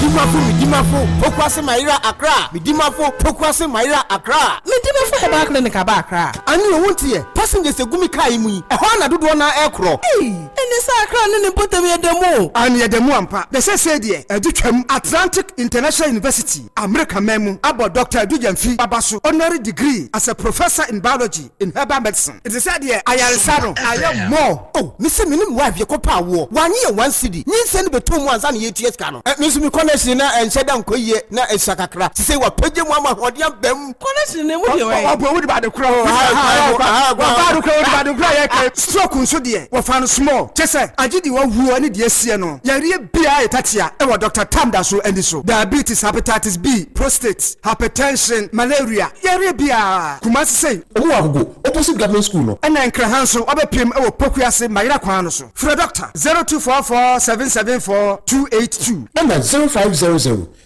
Medimafo Medimafo Pokuase Mayera Accra Medimafo Pokuase Mayera Accra. Medimafo Herbal Clinic aba Accra. Ane o wonteɛ? Passengers egu me car yi mu yi, ɛhɔ ara na dodoɔ no ara ɛrekorɔ. Ei! Ɛne sɛ Accra ne ne mpɔtam yɛ da mu o. Aane yɛda mu ampa. Na seesei deɛ ɛde twam. Atlantic International University, Amerika man mu, abɔ Dɔkta Adu Gyamfi aba so honorary degree as a Professor in Biology in Herbal Medicine. Nti sɛ deɛ ayaresa no ayɛ more. Oh me se me ne me wife yɛkɔ pɛ awoɔ wanye yɛn one cedi nyinsɛn no bɛtɔ mu ansa na yɛtua sika no. Me nso me connection no ɛnhyɛ da nkɔ yie na ɛsua kakra sesei wapagya mu ama ahoɔden aba mu. Connection no emu deɛ wɛn. Ɔboa wode bade korɔ ɔbaa do korɔ wode bade korɔ yɛ kɛ. Stroke nso deɛ wɔfa no small kyɛsɛ agye deɛ wawuo ne deɛ asiɛ no yareɛ biara yɛ tatia ɛwɔ Doctor Tam da so ani so diabetes hepatitis B prostate hypertension malaria yareɛ biara Kumasi sei. Ɔmo wɔ Agogo opposite government school no. Ɛna Nkran ha nso wabɛpiem wɔ Pokuase Mayera kwan no so. Frɛ Doctor 0244 774 282. Ɛna 0500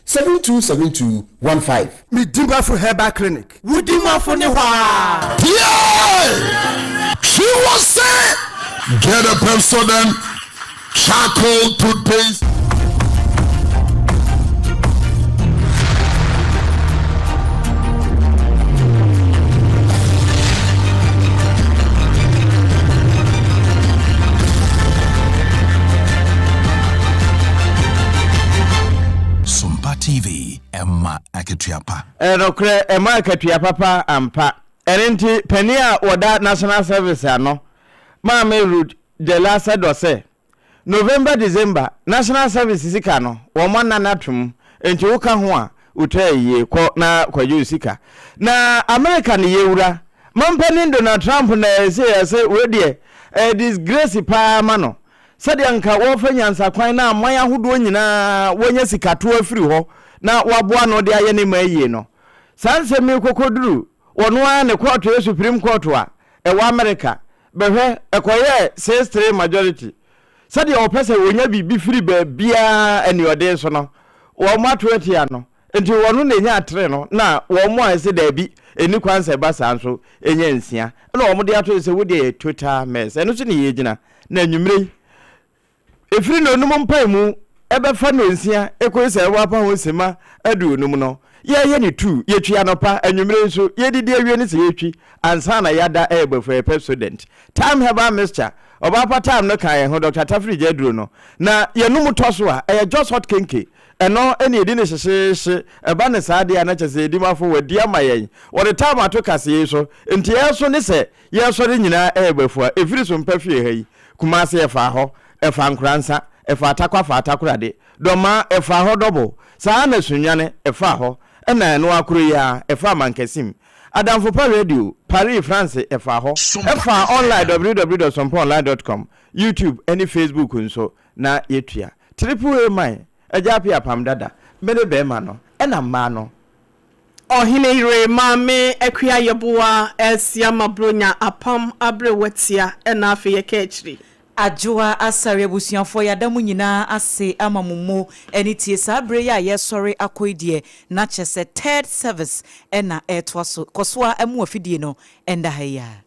7272 15. Me Dimafo Herbal Clinic. Wo Dimafo ne hɔ aa. Yeah! She was say, get a Pepsodent charcoal toothpaste. Sompa TV, ɛma akatua pa. Ɛyɛ nokorɛ, ɛma akatua papa ampa. Ɛno nti, panin a wɔda National Service ano, Maame Ruth Dela Sedor sɛ, November December National Service sika no wɔn anan atom nti woka ho a wotwa ayie kɔ na kɔgye wo sika. Na America ne yɛwura mampanin Donald Trump na ɛsɛ yɛsɛ wei deɛ ɛyɛ disgrace paa ma no sɛdeɛ nka wɔfa nyansakwan na aman ahodoɔ nyinaa wɔnya sikatoɔ afiri hɔ na wɔaboa no de ayɛ ne man yie no. Saa nsɛm yi kɔkɔduru wɔno ara ne kɔɔto yɛ Supreme Court a ɛwɔ America Bɛhwɛ, ɛkɔyɛɛ six-three majority. Sɛdeɛ wɔpɛ sɛ wɔnya biribi firi baabiara aniɔden so no, wɔato atia no. Nti wɔno na ɛnyaa three no, na wɔn a ɛsɛ daabi, ɛnni kwan sɛ ɛba saa nso nya nsia. Ɛna wɔde ato so sɛ wodeɛ yɛ total mess. Ɛno so na yɛgyina. Na anwummerɛ yi, Ɛfiri nnɔnum mpaemu bɛfa nnɔnsia kɔsi sɛ wɔapa ho simma aduonum no, Yɛyɛ no tuu, yɛtwi anɔpa, anwummere nso, yɛdidi awie no sɛ yɛtwi ansa na yɛada ɛyɛ bafua yɛ Pepsodent. Thyme Herbal Mixture, Ɔbaa pa Thyme no ka yɛn ho, Dɔkta Tafiri gya aduro no, na yɛnom tɔ so a, ɛyɛ Jos Hot Kenke, ɛno na yɛdi no hyehyeehye, ɛba no saa deɛ a na kyerɛ sɛ yɛdi mafo, wɔadi ama yɛn. Wɔde Thyme ato kaseɛ yi so, nti ɛso ne sɛ yɛresɔre nyinaa ɛyɛ bafua, ɛfiri so mpa fie ha yi, Kumase ɛfaa hɔ, ɛfaa Nkoransa, ɛfaa Tarkwa faa Takoradi, Dɔmaa, ɛfaa hɔ dɔbo, saa ara na Sunyani, ɛfaa hɔ, ɛna ɛno ara koro yi ara, ɛfaa Mankasim. Adamfo Pa Radio, Paris, France, ɛfaa hɔ, ɛfaa online www dot sompaonline dot com, YouTube ne Facebook nso, na yɛtua. Triple A man, Agya Appiah Apam Dada, me ne bɛɛma no, ɛna mmaa no. Ɔhene yere Maame Akua Yeboah Asiama Bronya Apam Aberewa Tia ɛna afei yɛka akyiri. Adwoa Asare abusuafoɔ yɛada mo nyinaa ase ama mo mo ani tie saa berɛ yi a yɛresɔre akɔ yi deɛ na kyerɛ sɛ third service na ɛretoa so. Kɔ so ara mu afidie no nda ha yi ara.